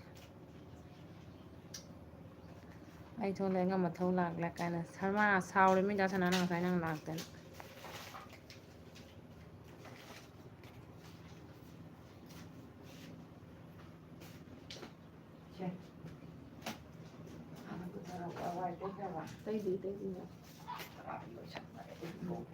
ꯑꯩ ꯊꯣꯛꯂꯛꯑꯦ, ꯑꯉꯝ ꯑꯊꯧ ꯂꯥꯛꯂꯦ ꯀꯥꯏꯅ꯫ ꯁꯔꯃ ꯁꯥꯎꯔꯦ ꯃꯤ ꯗꯥ ꯁꯅꯥꯅ ꯉꯁꯥꯏ ꯅꯪ ꯂꯥꯛꯇꯅ꯫ ꯁꯦ꯫ ꯍꯥꯟꯅ ꯄꯨꯊꯔꯛꯑꯣ, ꯋꯥꯏ ꯇꯩꯈ꯭ꯔꯕ? ꯇꯩꯗ꯭ꯔꯤ, ꯇꯩꯗ꯭ꯔꯤ꯫ ꯇꯔꯥꯗꯤ ꯂꯣꯏꯁꯟꯈꯔꯦ꯫ ꯎꯝ꯫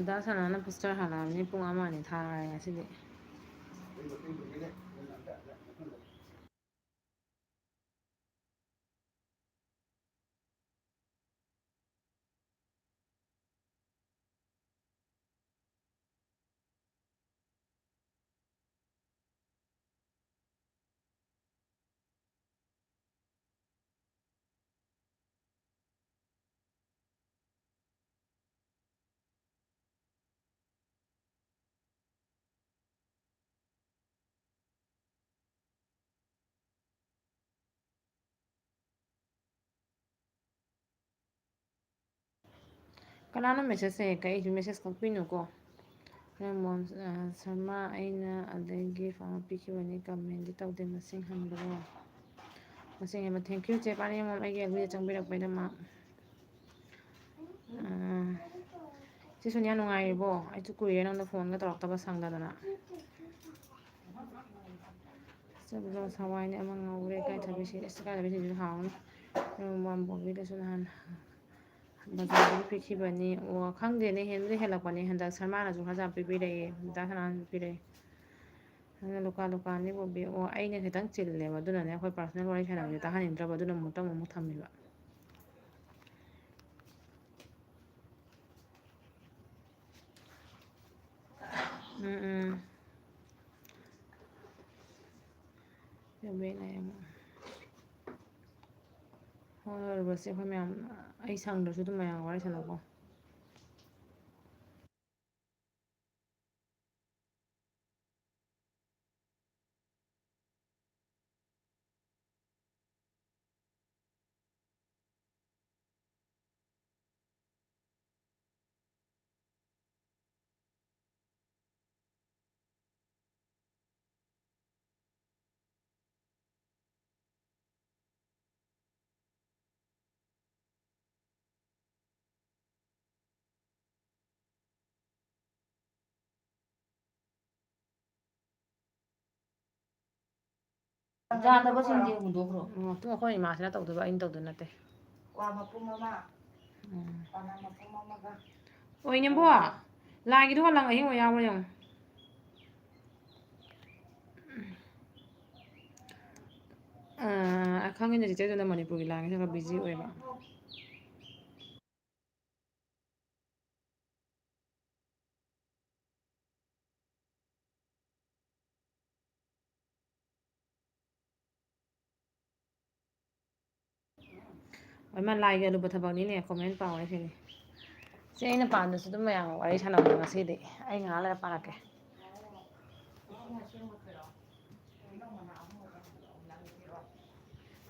ꯗꯥ ꯁꯅꯥꯅ ꯄꯣꯁꯇꯔ ꯍꯥꯜꯂꯛꯑꯕꯅꯤ, ꯄꯨꯡ ꯑꯃ ꯑꯅꯤ ꯊꯥꯔꯦ ꯉꯁꯤꯗꯤ꯫ ꯀꯅꯥꯅꯣ ꯃꯦꯁꯦꯖꯁꯦ? ꯀꯩꯁꯨ ꯃꯦꯁꯦꯖ ꯀꯛꯄꯤꯅꯨꯀꯣ꯫ ꯔꯦꯃꯣꯟ, ꯑ, ꯁꯔꯃ, ꯑꯩꯅ ꯑꯗꯒꯤ ꯐꯥꯎ ꯄꯤꯈꯤꯕꯅꯤ, ꯀꯃꯦꯟꯗꯤ ꯇꯧꯗꯦ, ꯃꯁꯤꯡ ꯍꯟꯕꯗꯣ꯫ ꯃꯁꯤꯡ ꯍꯟꯕ, thank you ꯆꯦ ꯄꯥꯔꯤꯃꯣꯝ, ꯑꯩꯒꯤ ꯑꯦꯐ ꯕꯤꯗ ꯆꯪꯕꯤꯔꯛꯄꯩꯗꯃꯛ꯫ ꯑ, ꯆꯦ ꯁꯣꯅꯤꯌꯥ ꯅꯨꯡꯉꯥꯏꯔꯤꯕꯣ? ꯑꯩꯁꯨ ꯀꯨꯏꯔꯦ ꯅꯪꯗ ꯐꯣꯟꯒ ꯇꯧꯔꯛꯇꯕ ꯁꯪꯗꯗꯅ꯫ ꯆꯕꯗꯣ ꯍꯋꯥꯏꯅꯦ ꯑꯃ ꯉꯧꯔꯦ, ꯏꯀꯥꯏꯊꯕꯤꯁꯤ, ꯑꯁ, ꯏꯀꯥꯏꯊꯕꯤꯁꯤꯁꯨ ꯍꯥꯎꯅꯤ꯫ ꯔꯦꯃꯣꯟ ꯕꯣꯕꯤꯗꯁꯨ ꯅꯍꯥꯟ ꯕꯖꯥꯔꯗꯒꯤ ꯄꯤꯈꯤꯕꯅꯤ꯫ ꯑꯣ, ꯈꯪꯗꯦꯅꯦ, ꯍꯦꯟꯕꯨꯗꯤ ꯍꯦꯜꯂꯛꯄꯅꯤ꯫ ꯍꯟꯗꯛ ꯁꯔꯃꯥꯅꯁꯨ ꯈꯔ ꯌꯥꯝ ꯄꯤꯕꯤꯔꯛꯑꯦ, ꯗꯥ ꯁꯅꯥꯅꯁꯨ ꯄꯤꯔꯛꯑꯦ꯫ ꯑꯗꯨꯅ ꯂꯨꯀꯥ ꯂꯨꯀꯥꯅꯤ ꯕꯣꯕꯤ꯫ ꯑꯣ, ꯑꯩꯅ ꯈꯤꯇꯪ ꯆꯤꯜꯂꯦꯕ, ꯑꯗꯨꯅꯅꯦ ꯑꯩꯈꯣꯏ personal ꯋꯥꯔꯤ ꯁꯥꯟꯅꯕꯁꯦ ꯇꯥꯍꯟꯅꯤꯡꯗ꯭ꯔꯕ, ꯑꯗꯨꯅ ꯑꯃꯨꯛꯇꯪ ꯑꯃꯨꯛ ꯊꯝꯃꯤꯕ꯫ ꯎꯝ, ꯎꯝ꯫ ꯌꯥꯝ ꯌꯦꯡꯉꯦ ꯑꯃꯨꯛ꯫ ꯍꯣꯏ, ꯍꯣꯏ, ꯔꯣꯕꯔꯠꯁꯦ ꯑꯩꯈꯣꯏ ꯃꯌꯥꯝ, ꯑꯩ ꯁꯪꯗ꯭ꯔꯁꯨ ꯑꯗꯨꯝ ꯃꯌꯥꯝꯒ ꯋꯥꯔꯤ ꯁꯥꯟꯅꯧꯀꯣ꯫ ꯌꯥꯗꯕꯁꯤꯡꯗꯤ ꯍꯨꯟꯗꯣꯛꯈ꯭ꯔꯣ꯫ ꯎꯝ, ꯑꯗꯨ ꯑꯩꯈꯣꯏ ꯏꯃꯥꯁꯤꯅ ꯇꯧꯗꯣꯏꯕ, ꯑꯩꯅ ꯇꯧꯗꯣꯏ ꯅꯠꯇꯦ꯫ ꯀ꯭ꯋꯥ ꯃꯄꯨꯝ ꯑꯃ, ꯎꯝ꯫ ꯄꯅꯥ ꯃꯄꯨꯝ ꯑꯃꯒ꯫ ꯑꯣꯏꯅꯦꯕꯣ, ꯂꯥꯏꯒꯤꯗꯨꯒ ꯂꯪ ꯑꯍꯤꯡꯕ ꯌꯥꯎꯕ꯭ꯔꯥ ꯌꯦꯡꯉꯣ꯫ ꯑꯥ, ꯈꯪꯉꯤꯅꯦ ꯆꯤꯆꯦ, ꯑꯗꯨꯅ ꯃꯅꯤꯄꯨꯔꯒꯤ ꯂꯥꯏꯒꯤꯁꯦ ꯈꯔ ꯕꯤꯖꯤ ꯑꯣꯏꯕ꯫ ꯍꯣꯏ, ꯃꯥ ꯂꯥꯏꯒꯤ ꯑꯔꯨꯕ ꯊꯕꯛꯅꯤꯅꯦ, ꯀꯣꯃꯦꯟ ꯄꯥꯎ ꯍꯥꯏꯁꯤꯅꯦ꯫ ꯁꯤ ꯑꯩꯅ ꯄꯥꯝꯗꯁꯨ ꯑꯗꯨꯝ ꯃꯌꯥꯝꯒ ꯋꯥꯔꯤ ꯁꯥꯟꯅꯕ ꯉꯁꯤꯗꯤ꯫ ꯑꯩ ꯉꯥꯏꯍꯥꯛ ꯂꯩꯔ ꯄꯥꯔꯛꯀꯦ꯫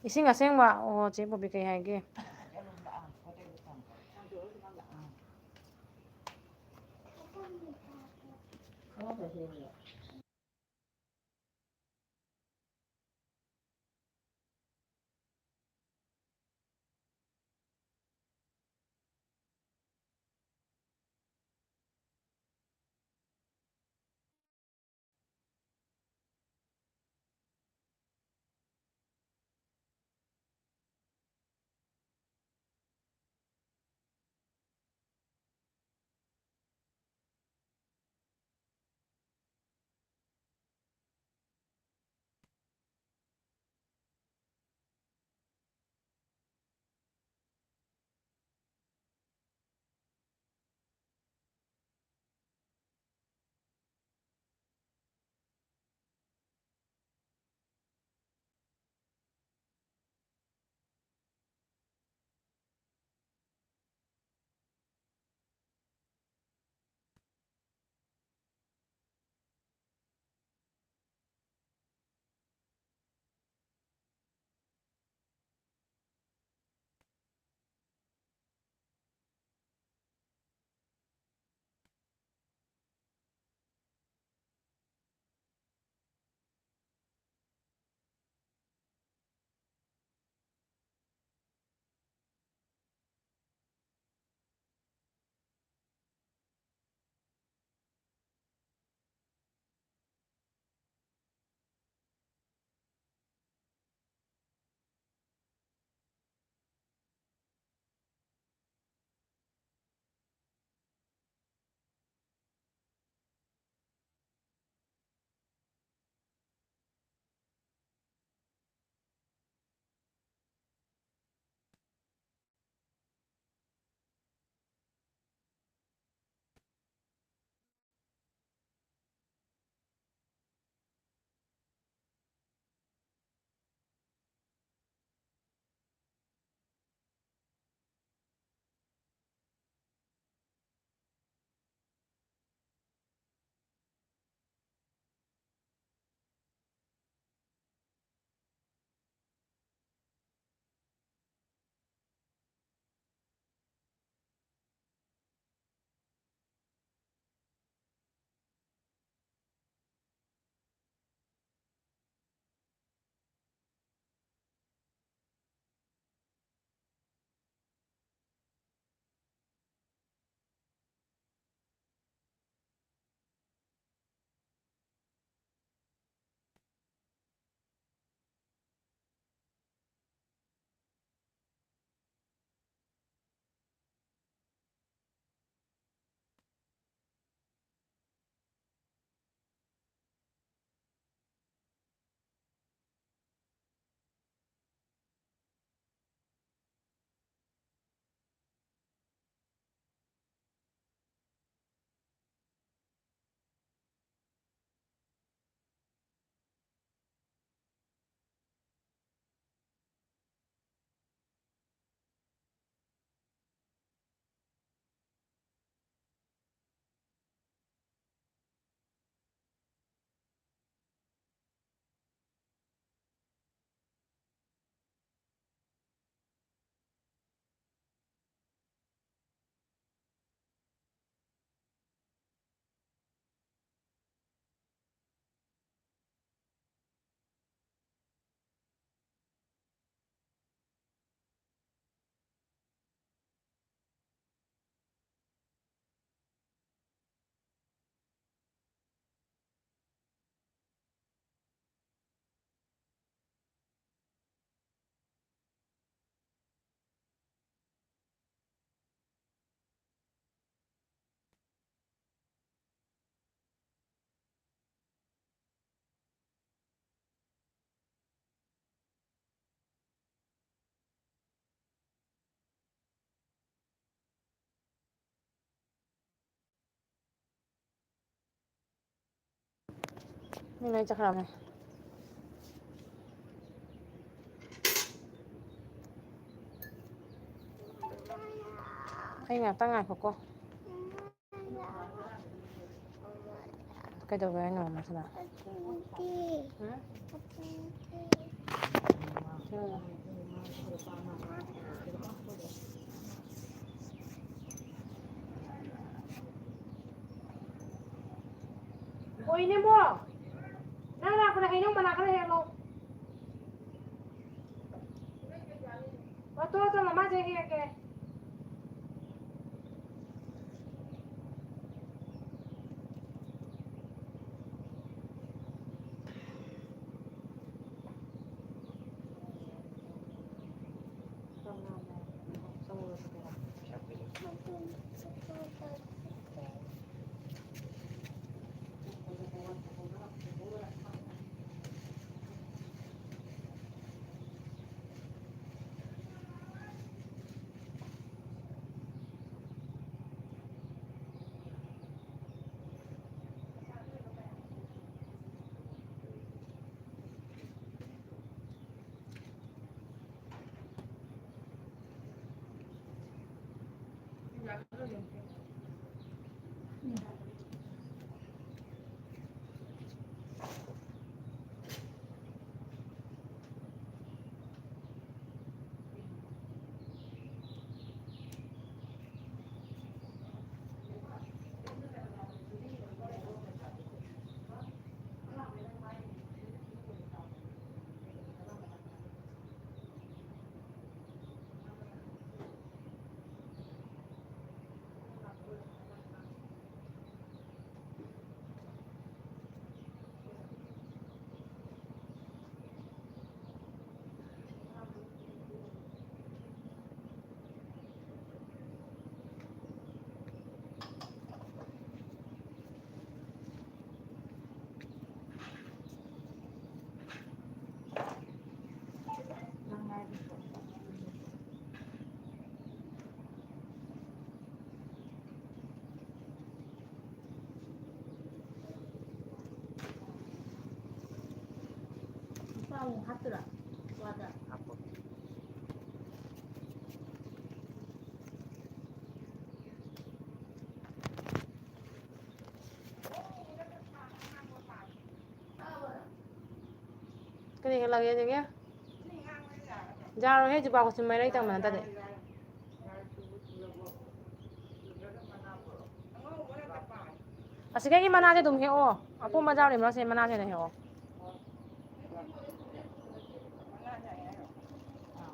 ꯏꯁꯤꯡ ꯑꯁꯦꯡꯕ꯫ ꯑꯣ, ꯆꯦ ꯕꯣꯕꯤ ꯀꯩ ꯍꯥꯏꯒꯦ? ꯃꯤ ꯂꯣꯏ ꯆꯠꯈ꯭ꯔꯕꯅꯦ꯫ ꯑꯩ ꯉꯥꯛꯇꯪ ꯉꯥꯏꯈꯣꯀꯣ꯫ ꯀꯩꯗꯧꯒꯦ ꯍꯥꯏꯅꯣ ꯃꯁꯤꯅ? ꯎꯝ? ꯍꯣꯏꯅꯦꯕꯣ꯫ ꯅꯪ ꯂꯥꯛꯄꯗ ꯍꯩꯅꯧ ꯃꯅꯥ ꯈꯔ ꯍꯦꯛꯂꯛꯑꯣ꯫ ꯑꯣ, ꯇꯣ, ꯇꯣ, ꯃꯃꯥ ꯆꯦ ꯍꯦꯛꯀꯦ꯫ ꯍꯥꯞꯇꯨꯔꯥ? ꯋꯥꯗ꯫ ꯀꯔꯤ ꯍꯦꯛꯂꯛꯑꯒꯦ ꯑꯗꯨꯒꯤ? ꯌꯥꯔꯣꯏꯍꯦ, ꯖꯨꯕꯥ ꯀꯨꯁꯨꯝ ꯃꯔꯩ ꯇꯧꯕ ꯅꯠꯇꯗꯤ꯫ ꯑꯁꯤꯗꯒꯤ ꯃꯅꯥꯁꯦ ꯑꯗꯨꯝ ꯍꯦꯛꯑꯣ꯫ ꯑꯄꯣꯝꯕ ꯖꯥꯔꯤ ꯃꯔꯛꯁꯦ ꯃꯅꯥꯁꯦ ꯑꯗꯨꯝ ꯍꯦꯛꯑꯣ꯫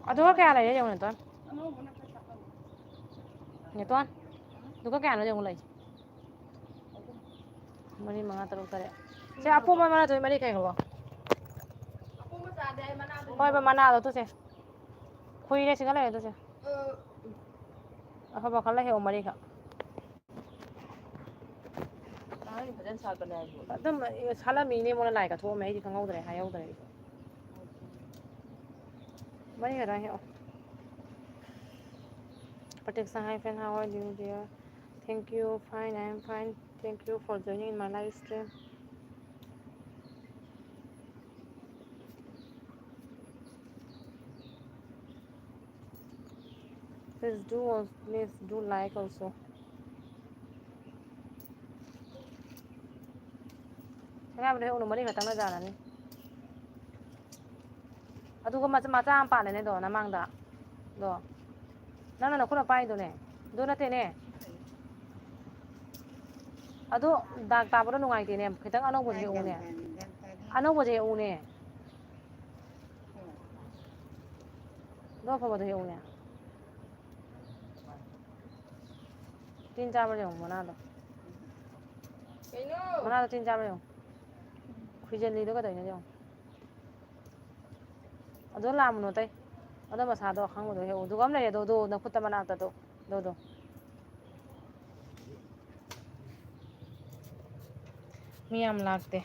ꯑꯗꯨꯒ ꯀꯌꯥ ꯂꯩꯔꯦ ꯌꯦꯡꯉꯨ, ꯅꯦꯇꯣꯟ꯫ ꯅꯦꯇꯣꯟ, ꯑꯗꯨꯒ ꯀꯌꯥꯅꯣ ꯌꯦꯡꯉꯨ ꯂꯩ꯫ ꯃꯔꯤ, ꯃꯉꯥ, ꯇꯔꯨꯛ, ꯇꯔꯦꯠ꯫ ꯁꯦ, ꯑꯄꯣꯝꯕ ꯃꯅꯥ ꯇꯨ ꯃꯔꯤ ꯀꯩꯒꯨꯝꯕ꯫ ꯍꯣꯏꯕ, ꯃꯅꯥꯗꯣ ꯇꯨꯁꯦ꯫ ꯈꯨꯏꯔꯦ, ꯁꯤꯒ ꯂꯩꯔꯦ ꯇꯨꯁꯦ꯫ ꯑꯐꯕ ꯈꯜꯂ ꯍꯦꯛꯑꯣ, ꯃꯔꯤꯈꯛ꯫ ꯅꯍꯥꯟꯒꯤ ꯐꯖꯅ ꯁꯥꯠꯄꯅꯦ ꯍꯥꯏꯕ꯫ ꯑꯗꯨꯝ ꯁꯥꯠꯂꯝꯃꯤꯅꯦ, ꯃꯣꯏꯅ ꯂꯥꯏ ꯀꯠꯊꯣꯛꯑꯝꯃꯦ, ꯑꯩꯗꯤ ꯈꯪꯍꯧꯗ꯭ꯔꯦ, ꯍꯥꯏꯍꯧꯗ꯭ꯔꯦ ꯑꯩꯁꯨ꯫ ꯃꯔꯤ ꯈꯛꯇꯪ ꯍꯦꯛꯑꯣ꯫ Protection hyphen, how are you, dear? Thank you, fine, I am fine. Thank you for joining my live stream. Please do, al- please do like also. ꯁꯅꯥꯕꯗ ꯍꯦꯛ ꯎꯅꯨ, ꯃꯔꯤ ꯈꯛꯇꯪꯅ ꯌꯥꯔꯅꯤ꯫ ꯑꯗꯨꯒ ꯃꯆꯥ, ꯃꯆꯥ ꯑꯃ ꯄꯥꯜꯂꯦꯅꯦ ꯑꯗꯣ ꯅꯃꯥꯡꯗ꯫ ꯑꯗꯣ ꯅꯪꯅ ꯅꯈꯨꯠꯅ ꯄꯥꯏꯗꯨꯅꯦ꯫ ꯑꯗꯨ ꯅꯠꯇꯦꯅꯦ꯫ ꯑꯗꯨ ꯗꯥꯛ ꯇꯥꯕꯗꯣ ꯅꯨꯡꯉꯥꯏꯇꯦꯅꯦ꯫ ꯈꯤꯇꯪ ꯑꯅꯧꯕꯁꯦ ꯍꯦꯛꯎꯅꯦ꯫ ꯑꯅꯧꯕꯁꯦ ꯍꯦꯛꯎꯅꯦ꯫ ꯑꯗꯣ ꯑꯐꯕꯗꯣ ꯍꯦꯛꯎꯅꯦ꯫ ꯇꯤꯟ ꯆꯥꯕ꯭ꯔꯥ ꯌꯦꯡꯉꯨ ꯃꯅꯥꯗꯣ꯫ ꯀꯩꯅꯣ? ꯃꯅꯥꯗꯣ ꯇꯤꯟ ꯆꯥꯕ꯭ꯔꯥ ꯌꯦꯡꯉꯨ꯫ ꯈꯨꯏꯖꯜꯂꯤꯗꯣ ꯀꯩꯗꯧꯅꯣ ꯌꯦꯡꯉꯨ꯫ ꯑꯗꯣ ꯂꯥꯝꯃꯨꯅꯣ ꯑꯇꯩ꯫ ꯑꯗꯣ ꯃꯁꯥꯗꯣ ꯑꯈꯪꯕꯗꯣ ꯍꯦꯛꯎ꯫ ꯑꯗꯨꯒ ꯑꯃ ꯂꯩꯔꯦ ꯑꯗꯣ, ꯑꯗꯣ ꯅꯈꯨꯠꯇ ꯃꯅꯥꯛꯇ ꯑꯗꯣ, ꯑꯗꯣ, ꯑꯗꯣ꯫ ꯃꯤ ꯌꯥꯝ ꯂꯥꯛꯇꯦ꯫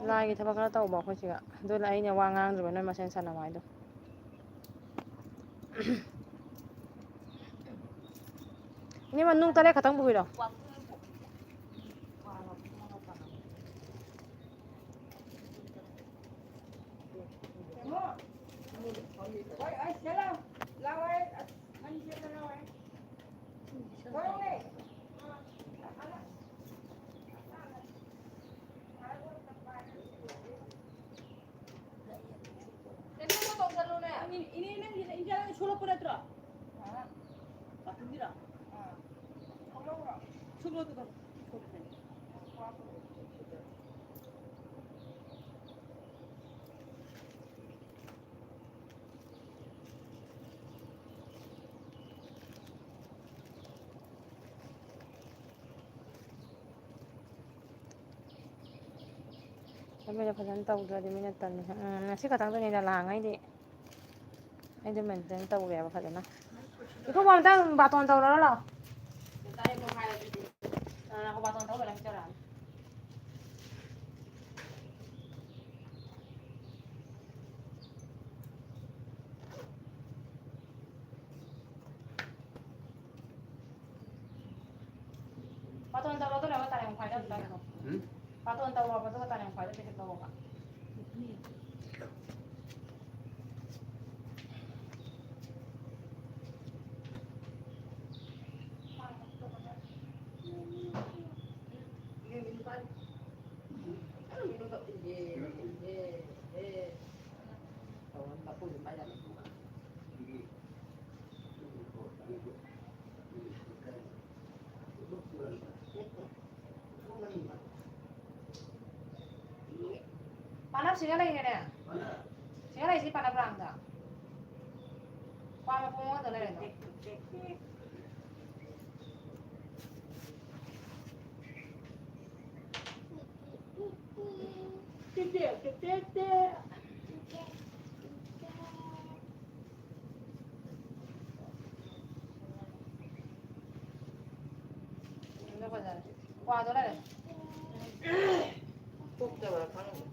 ꯂꯥꯏꯒꯤ ꯊꯕꯛ ꯈꯔ ꯇꯧꯕ ꯑꯩꯈꯣꯏ ꯁꯤꯒ꯫ ꯑꯗꯨꯅ ꯑꯩꯅ ꯋꯥ ꯉꯥꯡꯗ꯭ꯔꯤꯕ ꯅꯣꯏ ꯃꯁꯦꯟ ꯁꯥꯟꯅꯧ ꯍꯥꯏꯗꯣ꯫ ꯏꯅꯦꯃ, ꯅꯨꯡ ꯇꯔꯦꯠ ꯈꯛꯇꯪ ꯄꯨꯕꯤꯔꯣ꯫ ꯃꯣꯏꯅ ꯐꯖꯅ ꯇꯧꯗ꯭ꯔꯗꯤ ꯃꯤꯅ ꯇꯜꯂꯤ꯫ ꯎꯝ, ꯉꯁꯤ ꯈꯛꯇꯪꯗꯅꯤꯗ ꯂꯥꯡꯉꯩꯗꯤ꯫ ꯑꯩꯗꯤ ꯃꯦꯟꯇꯦꯟ ꯇꯧꯔꯦꯕ ꯐꯖꯅ꯫ ꯏꯀꯨꯕꯣꯛ, ꯑꯝꯇꯪ ꯕꯥꯇꯣꯟ ꯇꯧꯔꯣ ꯂꯥꯎ꯫ ꯑ, ꯉꯥꯏꯈꯣ, ꯕꯥꯇꯣꯟ ꯇꯧ ꯂꯣꯏꯔ ꯍꯥꯏꯖꯔꯛꯑꯒꯦ꯫ ꯕꯥꯇꯣꯟ ꯇꯧꯔꯣ, ꯑꯗꯨ ꯂꯣꯏꯔꯒ ꯇꯥꯔꯤꯛ ꯃꯈꯥꯏꯗ ꯑꯗꯨꯝ ꯇꯧꯔꯣ꯫ ꯎꯝ? ꯕꯥꯇꯣꯟ ꯇꯧꯔꯣꯕ, ꯑꯗꯨꯒ ꯇꯥꯔꯤꯛ ꯃꯈꯥꯏꯗ ꯄꯤꯔꯛ ꯂꯧꯑꯣꯕ꯫ ꯄꯥꯅꯞ ꯁꯤꯗ ꯂꯩꯔꯦꯅꯦ꯫ ꯁꯤꯗ ꯂꯩꯁꯤ ꯄꯥꯅꯞ ꯔꯥꯝꯗ꯫ ꯈ꯭ꯋꯥꯡ ꯃꯄꯨꯡ ꯑꯣꯟꯗ ꯂꯩꯔꯦꯗꯣ꯫ ꯀ꯭ꯋꯥꯗꯣ ꯂꯩꯔꯦ꯫ ꯄꯣꯛꯇꯕ꯭ꯔꯥ ꯈꯪꯗꯦ꯫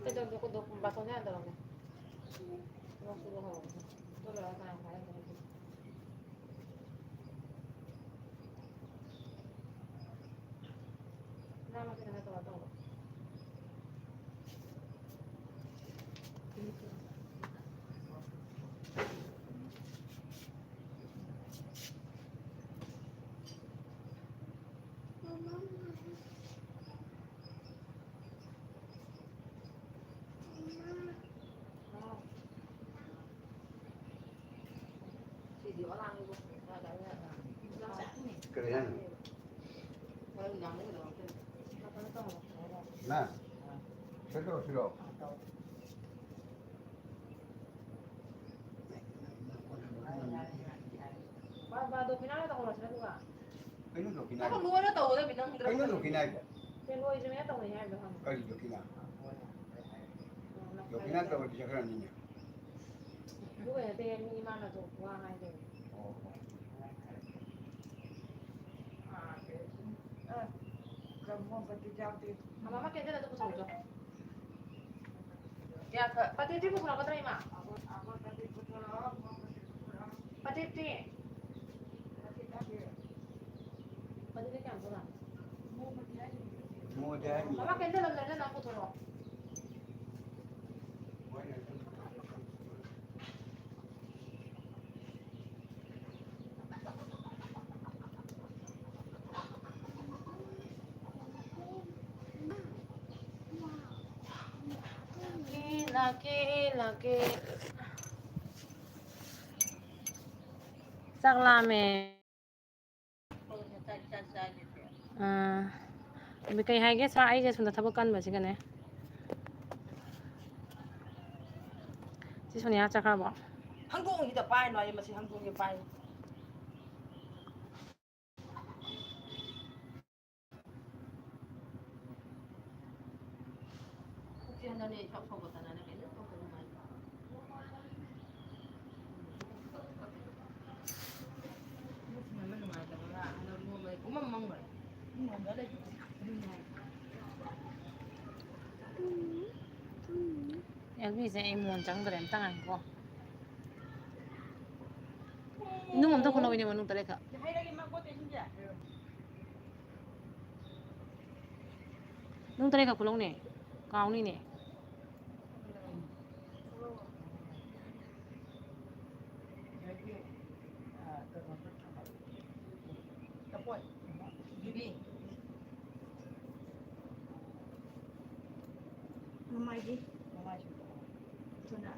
ꯀꯩꯗꯧꯒꯦ? ꯀꯩꯗꯧ-, ꯕꯥꯇꯣꯟ ꯌꯥꯗꯕꯅꯦ꯫ ꯊꯕꯛ ꯁꯨꯕ ꯍꯧꯔꯕꯅꯦ꯫ ꯑꯗꯨ ꯂꯣꯏꯔꯒ ꯀꯅꯥ ꯀꯅꯥ ꯂꯩꯒꯦ? ꯃꯅꯥ ꯃꯁꯤꯡ ꯈꯔ ꯇꯧꯔ ꯇꯧꯕ꯫ ꯀꯔꯤ ꯍꯥꯏꯅꯣ? ꯅ? ꯁꯤꯗ ꯇꯧꯔꯁꯤꯔꯣ? ꯕꯥ-, ꯕꯥ, ꯗꯣ ꯐꯤꯅꯥꯏꯒ ꯇꯧꯍꯜꯂꯁꯤꯔ ꯑꯗꯨꯒ? ꯀꯩꯅꯣ ꯗꯣꯀꯤꯅꯥ ꯍꯥꯏꯕꯣ? ꯂꯣꯏꯔ ꯇꯧꯒꯗꯕꯅꯤ, ꯅꯪ ꯀꯩꯅꯣ ꯗꯣꯀꯤꯅꯥ ꯍꯥꯏꯕꯣ? ꯁꯦ, ꯂꯣꯏꯗ꯭ꯔꯤꯉꯩꯗ ꯇꯧꯅꯤ ꯍꯥꯏꯕꯗꯣ ꯈꯪꯉꯦ꯫ ꯀꯔꯤ ꯗꯣꯀꯤꯅꯥ? ꯎꯝ, ꯗꯣꯀꯤꯅꯥ ꯇꯧꯔꯗꯤ ꯆꯠꯈ꯭ꯔꯅꯤꯅꯦ꯫ ꯑꯗꯨꯒ ꯅꯠꯇꯦ, ꯃꯤ ꯏꯃꯥꯅꯁꯨ ꯋꯥ ꯍꯥꯏꯗꯣꯏꯅꯦ꯫ ꯑꯣ, ꯑꯣ꯫ ꯑ, ꯃꯃꯥ ꯀꯦꯟꯗꯜ ꯑꯗꯨ ꯄꯨꯊꯣꯛꯎꯆꯣ꯫ ꯀꯌꯥ ꯈꯛ? ꯄꯇꯦꯇꯤ ꯄꯨꯊꯣꯔꯛꯀꯗ꯭ꯔꯥ, ꯏꯃꯥ? ꯄꯇꯦꯇꯤ? ꯄꯇꯦꯇꯤ ꯀꯌꯥꯝ ꯄꯨꯔꯛꯑꯣ? ꯃꯣꯏꯗꯤ ꯍꯥꯏꯔꯤ꯫ ꯃꯃꯥ ꯀꯦꯟꯗꯜ ꯑꯝ ꯂꯩꯔꯖꯨ ꯅꯪ ꯄꯨꯊꯣꯔꯛꯑꯣ꯫ ꯂꯥꯛꯀꯦ, ꯂꯥꯛꯀꯦ, ꯂꯥꯛꯀꯦ꯫ ꯆꯥꯛ ꯂꯥꯝꯃꯦ꯫ ꯑꯥ, ꯑꯗꯨ ꯀꯩ ꯍꯥꯏꯒꯦ ꯁꯥꯔ? ꯑꯩꯁꯦ ꯁꯣꯝꯗ ꯊꯕꯛ ꯀꯟꯕꯁꯤꯒꯅꯦ꯫ ꯁꯤ ꯁꯣꯅꯤꯌꯥ ꯆꯠꯈ꯭ꯔꯕꯣ? ꯍꯪꯗꯣꯡꯁꯤꯗ ꯄꯥꯏꯅꯣ ꯍꯥꯏꯌꯦ, ꯃꯁꯤ ꯍꯪꯗꯣꯡꯁꯦ ꯄꯥꯏ꯫ ꯄꯨꯛꯆꯦꯟꯗꯅꯦ ꯏꯁꯧ ꯁꯧꯒꯠꯇꯅꯅꯦ ꯀꯩꯅꯣ ꯇꯧꯗꯅ ꯃꯥꯏ꯫ ꯄꯨꯝꯃꯝ ꯃꯝꯈ꯭ꯔꯦ꯫ ꯏꯃꯨꯡꯗ ꯂꯩꯕ ꯑꯗꯨꯅꯦ ꯍꯥꯏꯁꯦ꯫ ꯑꯦꯜ ꯕꯤꯁꯦ ꯑꯩ ꯃꯣꯟ ꯆꯪꯗ꯭ꯔꯦ, ꯑꯝꯇ ꯉꯥꯏꯈꯣ꯫ ꯏꯅꯨꯡ ꯑꯝꯇ ꯈꯨꯜꯍꯧꯏꯅꯦ, ꯃꯅꯨꯡ ꯇꯔꯦꯠꯈꯛ꯫ ꯅꯨꯡ ꯇꯔꯦꯠꯈꯛ ꯈꯨꯜꯍꯧꯅꯦ, ꯀꯥꯎꯅꯤꯅꯦ꯫ ꯃꯃꯥꯏꯗꯤ? ꯊꯨꯅ꯫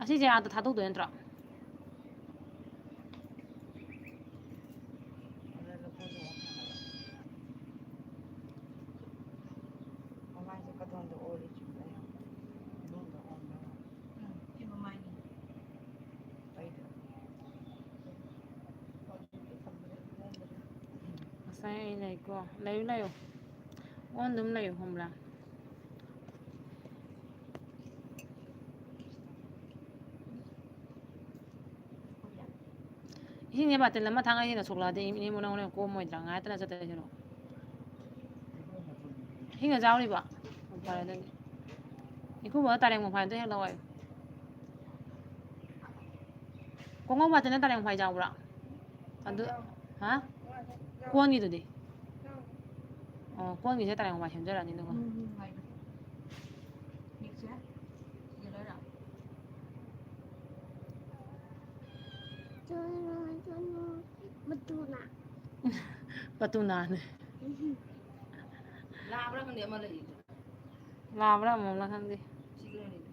ꯑꯁꯤꯁꯦ ꯑꯥꯗ ꯊꯥꯗꯣꯛꯇꯣꯏ ꯅꯠꯇ꯭ꯔꯣ? ꯃꯃꯥꯏꯁꯦ ꯀꯗꯣꯝꯗ ꯑꯣꯜꯂꯤ ꯆꯨꯝꯕ꯭ꯔꯥ ꯌꯦꯡꯉꯣ꯫ ꯃꯅꯨꯡꯗ ꯑꯣꯟꯕ꯭ꯔꯥ ꯌꯦꯡꯉꯣ꯫ ꯎꯝ, ꯁꯤ ꯃꯃꯥꯏꯅꯤ꯫ ꯉꯁꯥꯏ ꯑꯩ ꯂꯩꯀꯣ꯫ ꯂꯩꯌꯨ, ꯂꯩꯌꯨ꯫ ꯑꯣꯟ ꯑꯗꯨꯝ ꯂꯩꯌꯨ, ꯈꯪꯕ꯭ꯔꯥ? ꯏꯁꯤꯡꯁꯦ ꯕꯥꯇꯤꯜ ꯑꯃ ꯊꯥꯡꯒꯩꯁꯤꯅ ꯁꯣꯛꯂꯛꯑꯗꯤ ꯏꯅꯦ ꯃꯣ ꯅꯪ ꯍꯣꯔꯦꯟ ꯀꯣꯝꯃꯣꯏꯗ꯭ꯔꯥ? ꯉꯥꯏꯇꯅ ꯆꯠꯇꯣꯏꯁꯤꯔꯣ? ꯏꯁꯤꯡꯒ ꯌꯥꯎꯔꯤꯕ? ꯐꯔꯦ ꯑꯗꯨꯗꯤ꯫ ꯏꯀꯨꯕꯣ ꯇꯥꯔꯦꯡ ꯃꯈꯥꯏꯗꯣ ꯍꯦꯛ ꯂꯧ ꯍꯥꯏꯌꯨ꯫ ꯀꯣꯡꯉꯧ ꯕꯥꯇꯤꯜꯗ ꯇꯥꯔꯦꯡ ꯃꯈꯥꯏ ꯌꯥꯎꯕ꯭ꯔꯥ? ꯑꯗꯨ, ꯍꯥ? ꯀꯣꯟꯒꯤꯗꯨꯗꯤ? ꯑꯣ, ꯀꯣꯟꯒꯤꯁꯦ ꯇꯥꯔꯦꯡ ꯃꯈꯥꯏ ꯁꯦꯝꯖꯔꯛꯑꯅꯤ ꯑꯗꯨꯒ꯫ ꯎꯝ, ꯎꯝ, ꯍꯣꯏ꯫ ꯃꯤꯛꯁꯁꯦ? ꯁꯤꯒ ꯂꯣꯏꯔꯦ? ꯃꯇꯨꯅ꯫ ꯃꯇꯨꯅꯥꯅꯦ꯫ ꯂꯥꯕ꯭ꯔꯥ ꯈꯪꯗꯦ, ꯑꯃ ꯂꯩꯔꯤꯗꯣ꯫ ꯂꯥꯕ꯭ꯔꯥ ꯑꯃꯣꯝꯂꯥ ꯈꯪꯗꯦ꯫ ꯁꯤꯒꯤ ꯂꯩꯔꯤꯗꯣ꯫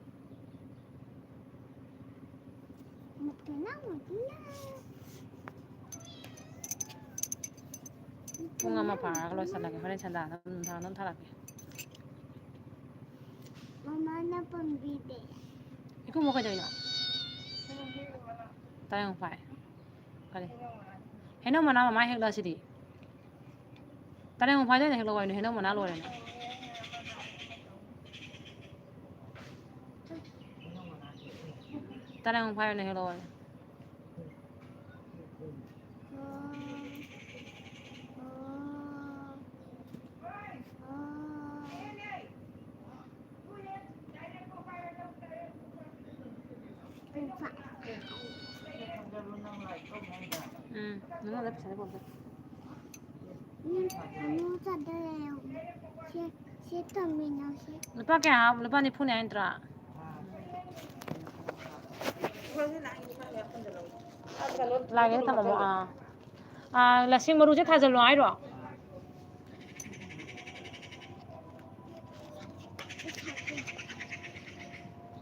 ꯃꯇꯨꯅ, ꯃꯇꯨꯅ꯫ ꯄꯨꯡ ꯑꯃ ꯐꯥꯔꯒ ꯂꯣꯏꯁꯤꯜꯂꯒꯦ꯫ ꯍꯣꯔꯦꯟ ꯁꯟꯗꯥꯗ ꯅꯨꯡꯗꯥꯡꯗ ꯑꯗꯨꯝ ꯊꯥꯔꯛꯀꯦ꯫ ꯃꯃꯥꯅ ꯄꯥꯝꯕꯤꯗꯦ꯫ ꯏꯀꯨꯕꯣ ꯀꯩꯗꯧꯔꯤꯅꯣ? ꯇꯥꯔꯦꯡ ꯃꯈꯥꯏ꯫ ꯀꯔꯤ? ꯍꯩꯅꯧ ꯃꯅꯥ ꯃꯃꯥꯏ ꯍꯦꯛꯂꯛꯑꯁꯤꯗꯤ꯫ ꯇꯥꯔꯦꯡ ꯃꯈꯥꯏꯗ ꯑꯣꯏꯅ ꯍꯦꯛꯂꯛꯑꯣ ꯍꯥꯏꯅꯦ, ꯍꯩꯅꯧ ꯃꯅꯥ ꯂꯣꯏꯔꯦꯅꯦ꯫ ꯇꯥꯔꯦꯡ ꯃꯈꯥꯏ ꯑꯣꯏꯅ ꯍꯦꯛꯂꯛꯑꯣ ꯍꯥꯏꯅꯦ꯫ ꯑꯣ꯫ ꯑꯣ꯫ ꯅꯪꯉꯣꯟꯗ ꯄꯩꯁꯥ ꯂꯩꯕ ꯑꯝꯇ꯫ ꯎꯝ, ꯀꯩꯅꯣ ꯆꯠꯗꯔꯦ꯫ ꯁꯤ, ꯁꯤ ꯇꯝꯃꯤꯟꯅꯁꯤ꯫ ꯂꯨꯄꯥ ꯀꯌꯥ ꯍꯥꯞ-, ꯂꯨꯄꯥ ꯅꯤꯐꯨꯅꯦ ꯍꯥꯏ ꯅꯠꯇ꯭ꯔꯥ? ꯂꯥꯛꯑꯦ, ꯊꯝꯃꯝꯃꯣ꯫ ꯑꯥ꯫ ꯑꯥ, ꯂꯁꯤꯡ ꯃꯔꯨꯁꯦ ꯊꯥꯖꯤꯜꯂꯣ ꯍꯥꯏꯔꯣ?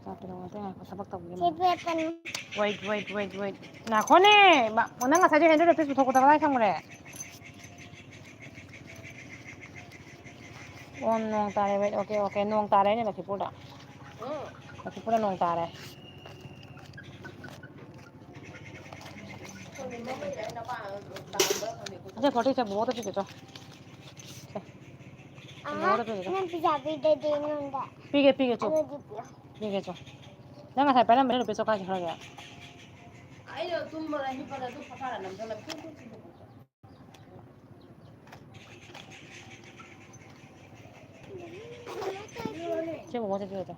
ꯆꯥꯛ ꯀꯩꯗꯧꯉꯩꯗ ꯉꯥꯏꯈꯣ, ꯊꯕꯛ ꯇꯧꯕꯒꯤ ꯁꯤ ꯃꯑꯣꯡ꯫ ꯄꯦꯠꯄꯅꯤ꯫ Wait, wait, wait, wait. ꯉꯥꯏꯈꯣꯅꯦ! ꯃ-, ꯅꯪ ꯉꯁꯥꯏꯗꯣ ꯍꯟꯗ꯭ꯔꯦꯠ ꯔꯨꯄꯤꯁ ꯄꯨꯊꯣꯛꯄꯗꯣ ꯀꯗꯥꯏ ꯊꯝꯈ꯭ꯔꯦ? ꯑꯣ, ꯅꯣꯡ ꯇꯥꯔꯦ꯫ Wait, okay, okay. ꯅꯣꯡ ꯇꯥꯔꯦꯅꯦ ꯂꯛꯈꯤꯄꯨꯔꯗ꯫ ꯂꯛꯈꯤꯄꯨꯔꯗ ꯅꯣꯡ ꯇꯥꯔꯦ꯫ ꯑꯁꯦ forty ꯁꯦ ꯕꯣꯕꯣꯛꯇ ꯄꯤꯒꯦ ꯆꯣ꯫ ꯁꯦ꯫ ꯑꯥ, ꯕꯣꯕꯣꯛꯇ ꯄꯤꯒꯦ ꯆꯣ꯫ ꯅꯪ ꯄꯩꯁꯥ ꯄꯤꯗꯗꯤ ꯑꯩꯉꯣꯟꯗ꯫ ꯄꯤꯒꯦ, ꯄꯤꯒꯦ ꯆꯣ꯫ ꯑꯗꯨꯗꯤ ꯄꯤꯌꯣ꯫ ꯄꯤꯒꯦ ꯆꯣ꯫ ꯅꯪ ꯉꯁꯥꯏ ꯄꯥꯏꯔꯝꯕ ꯂꯨꯄꯥ ꯆꯧꯉꯥ ꯈꯔꯒ꯫ ꯑꯩꯅ ꯇꯨꯝꯕꯗ ꯍꯤꯞꯄꯗ ꯑꯗꯨ ꯄꯣꯊꯥꯔ ꯅꯝꯁꯤꯜꯂ ꯄꯨꯡ ꯄꯨꯡ ꯆꯤꯡꯕ ꯄꯣꯠꯇꯣ꯫ ꯁꯤ ꯕꯣꯕꯣꯛꯇ ꯄꯤꯒꯦ ꯆꯣ꯫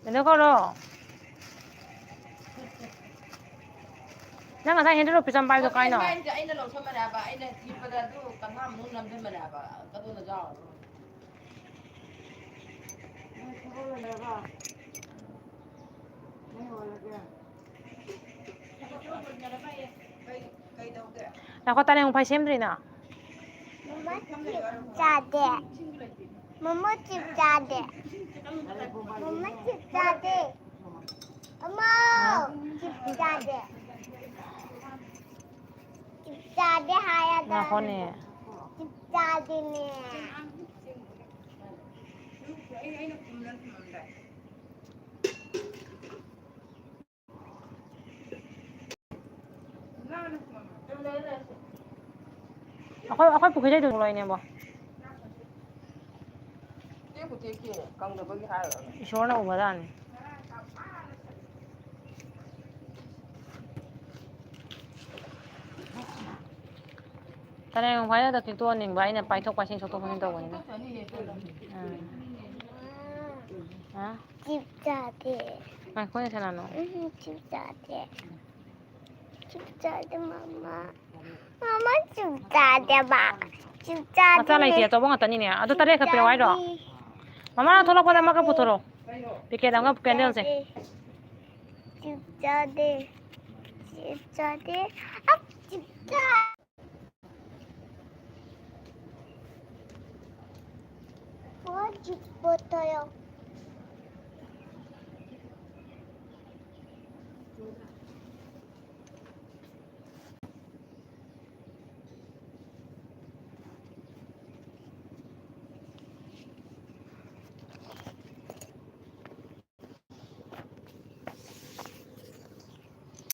ꯀꯩꯅꯣ ꯀꯧꯔꯣ꯫ ꯅꯪ ꯉꯁꯥꯏ ꯍꯦꯟꯗ꯭ꯔꯦꯠ ꯔꯨꯄꯤꯁ ꯑꯃ ꯄꯥꯏꯕꯗꯣ ꯀꯥꯏꯅꯣ? ꯑꯩꯅ ꯂꯧꯁꯟꯕꯅꯦ ꯍꯥꯏꯕ, ꯑꯩꯅ ꯊꯤꯕꯗ ꯑꯗꯨ ꯀꯟꯊꯥ ꯃꯅꯨꯡ ꯅꯝꯁꯤꯟꯕꯅꯦ ꯍꯥꯏꯕ, ꯑꯗꯨꯅ ꯌꯥꯎꯔꯣꯏ꯫ ꯉꯥꯏꯈꯣ, ꯇꯔꯦꯡ ꯃꯈꯥꯏ ꯁꯦꯝꯗ꯭ꯔꯤꯅ? ꯃꯃꯥ ꯆꯤꯞ ꯆꯥꯗꯦ꯫ ꯃꯃꯥ ꯆꯤꯞ ꯆꯥꯗꯦ꯫ ꯃꯃꯥ ꯆꯤꯞ ꯆꯥꯗꯦ꯫ ꯑꯃ ꯆꯤꯞ ꯆꯥꯗꯦ꯫ ꯆꯤꯞ ꯆꯥꯗꯦ ꯍꯥꯏꯔꯒ꯫ ꯉꯥꯏꯈꯣꯅꯦ꯫ ꯆꯤꯞ ꯆꯥꯗꯦꯅꯦ꯫ ꯑꯩꯈꯣꯏ, ꯑꯩꯈꯣꯏ ꯄꯨꯈ꯭ꯔꯤꯗꯩ ꯑꯗꯨꯝ ꯂꯣꯏꯅꯦꯕꯣ꯫ ꯇꯦꯛꯄꯨ ꯇꯦꯛꯇꯦ, ꯀꯪꯗꯕꯒꯤ ꯍꯥꯏꯔꯒ꯫ ꯏꯁꯣꯔꯅ ꯎꯕꯖꯥꯠꯅꯤ꯫ ꯇꯔꯦꯡ ꯃꯈꯥꯏꯗ ꯇꯦꯛꯇꯣꯛꯍꯟꯅꯤꯡꯕ ꯑꯩꯅ, ꯄꯥꯏꯊꯣꯛ ꯄꯥꯏꯁꯤꯟ ꯁꯣꯛꯇꯣꯛ ꯁꯣꯛꯆꯤꯟ ꯇꯧꯕꯅꯤꯅ꯫ ꯎꯝ꯫ ꯍꯥ? ꯆꯤꯞ ꯆꯥꯗꯦ꯫ ꯉꯥꯏꯈꯣꯅꯦ ꯁꯅꯥꯅꯨ꯫ ꯎꯝ, ꯆꯤꯞ ꯆꯥꯗꯦ꯫ ꯆꯤꯞ ꯆꯥꯗꯦ, ꯃꯃꯥ꯫ ꯃꯃꯥ, ꯆꯤꯞ ꯆꯥꯗꯦꯕ꯫ ꯆꯤꯞ ꯆꯥꯗꯦ꯫ ꯃꯆꯥ ꯂꯩꯇꯦ, ꯑꯆꯧꯕ ꯉꯥꯛꯇꯅꯤꯅꯦ꯫ ꯑꯗꯨ ꯇꯔꯦꯠ ꯈꯛ ꯄꯤꯔꯛꯑꯣ ꯍꯥꯏꯔꯣ? ꯃꯃꯥ, ꯊꯣꯛꯂꯛꯄꯗ ꯑꯃ ꯈꯛ ꯄꯨꯊꯣꯔꯛꯑꯣ꯫ ꯄꯦꯀꯦꯠ ꯑꯃꯒ ꯀꯦꯟꯗꯜꯁꯦ꯫ ꯆꯤꯞ ꯆꯥꯗꯦ꯫ ꯆꯤꯞ ꯆꯥꯗꯦ꯫ ꯑ, ꯆꯤꯞ ꯆꯥ-, ꯑꯣ, ꯆꯤꯞ ꯄꯨꯊꯣꯔꯛꯑꯣ꯫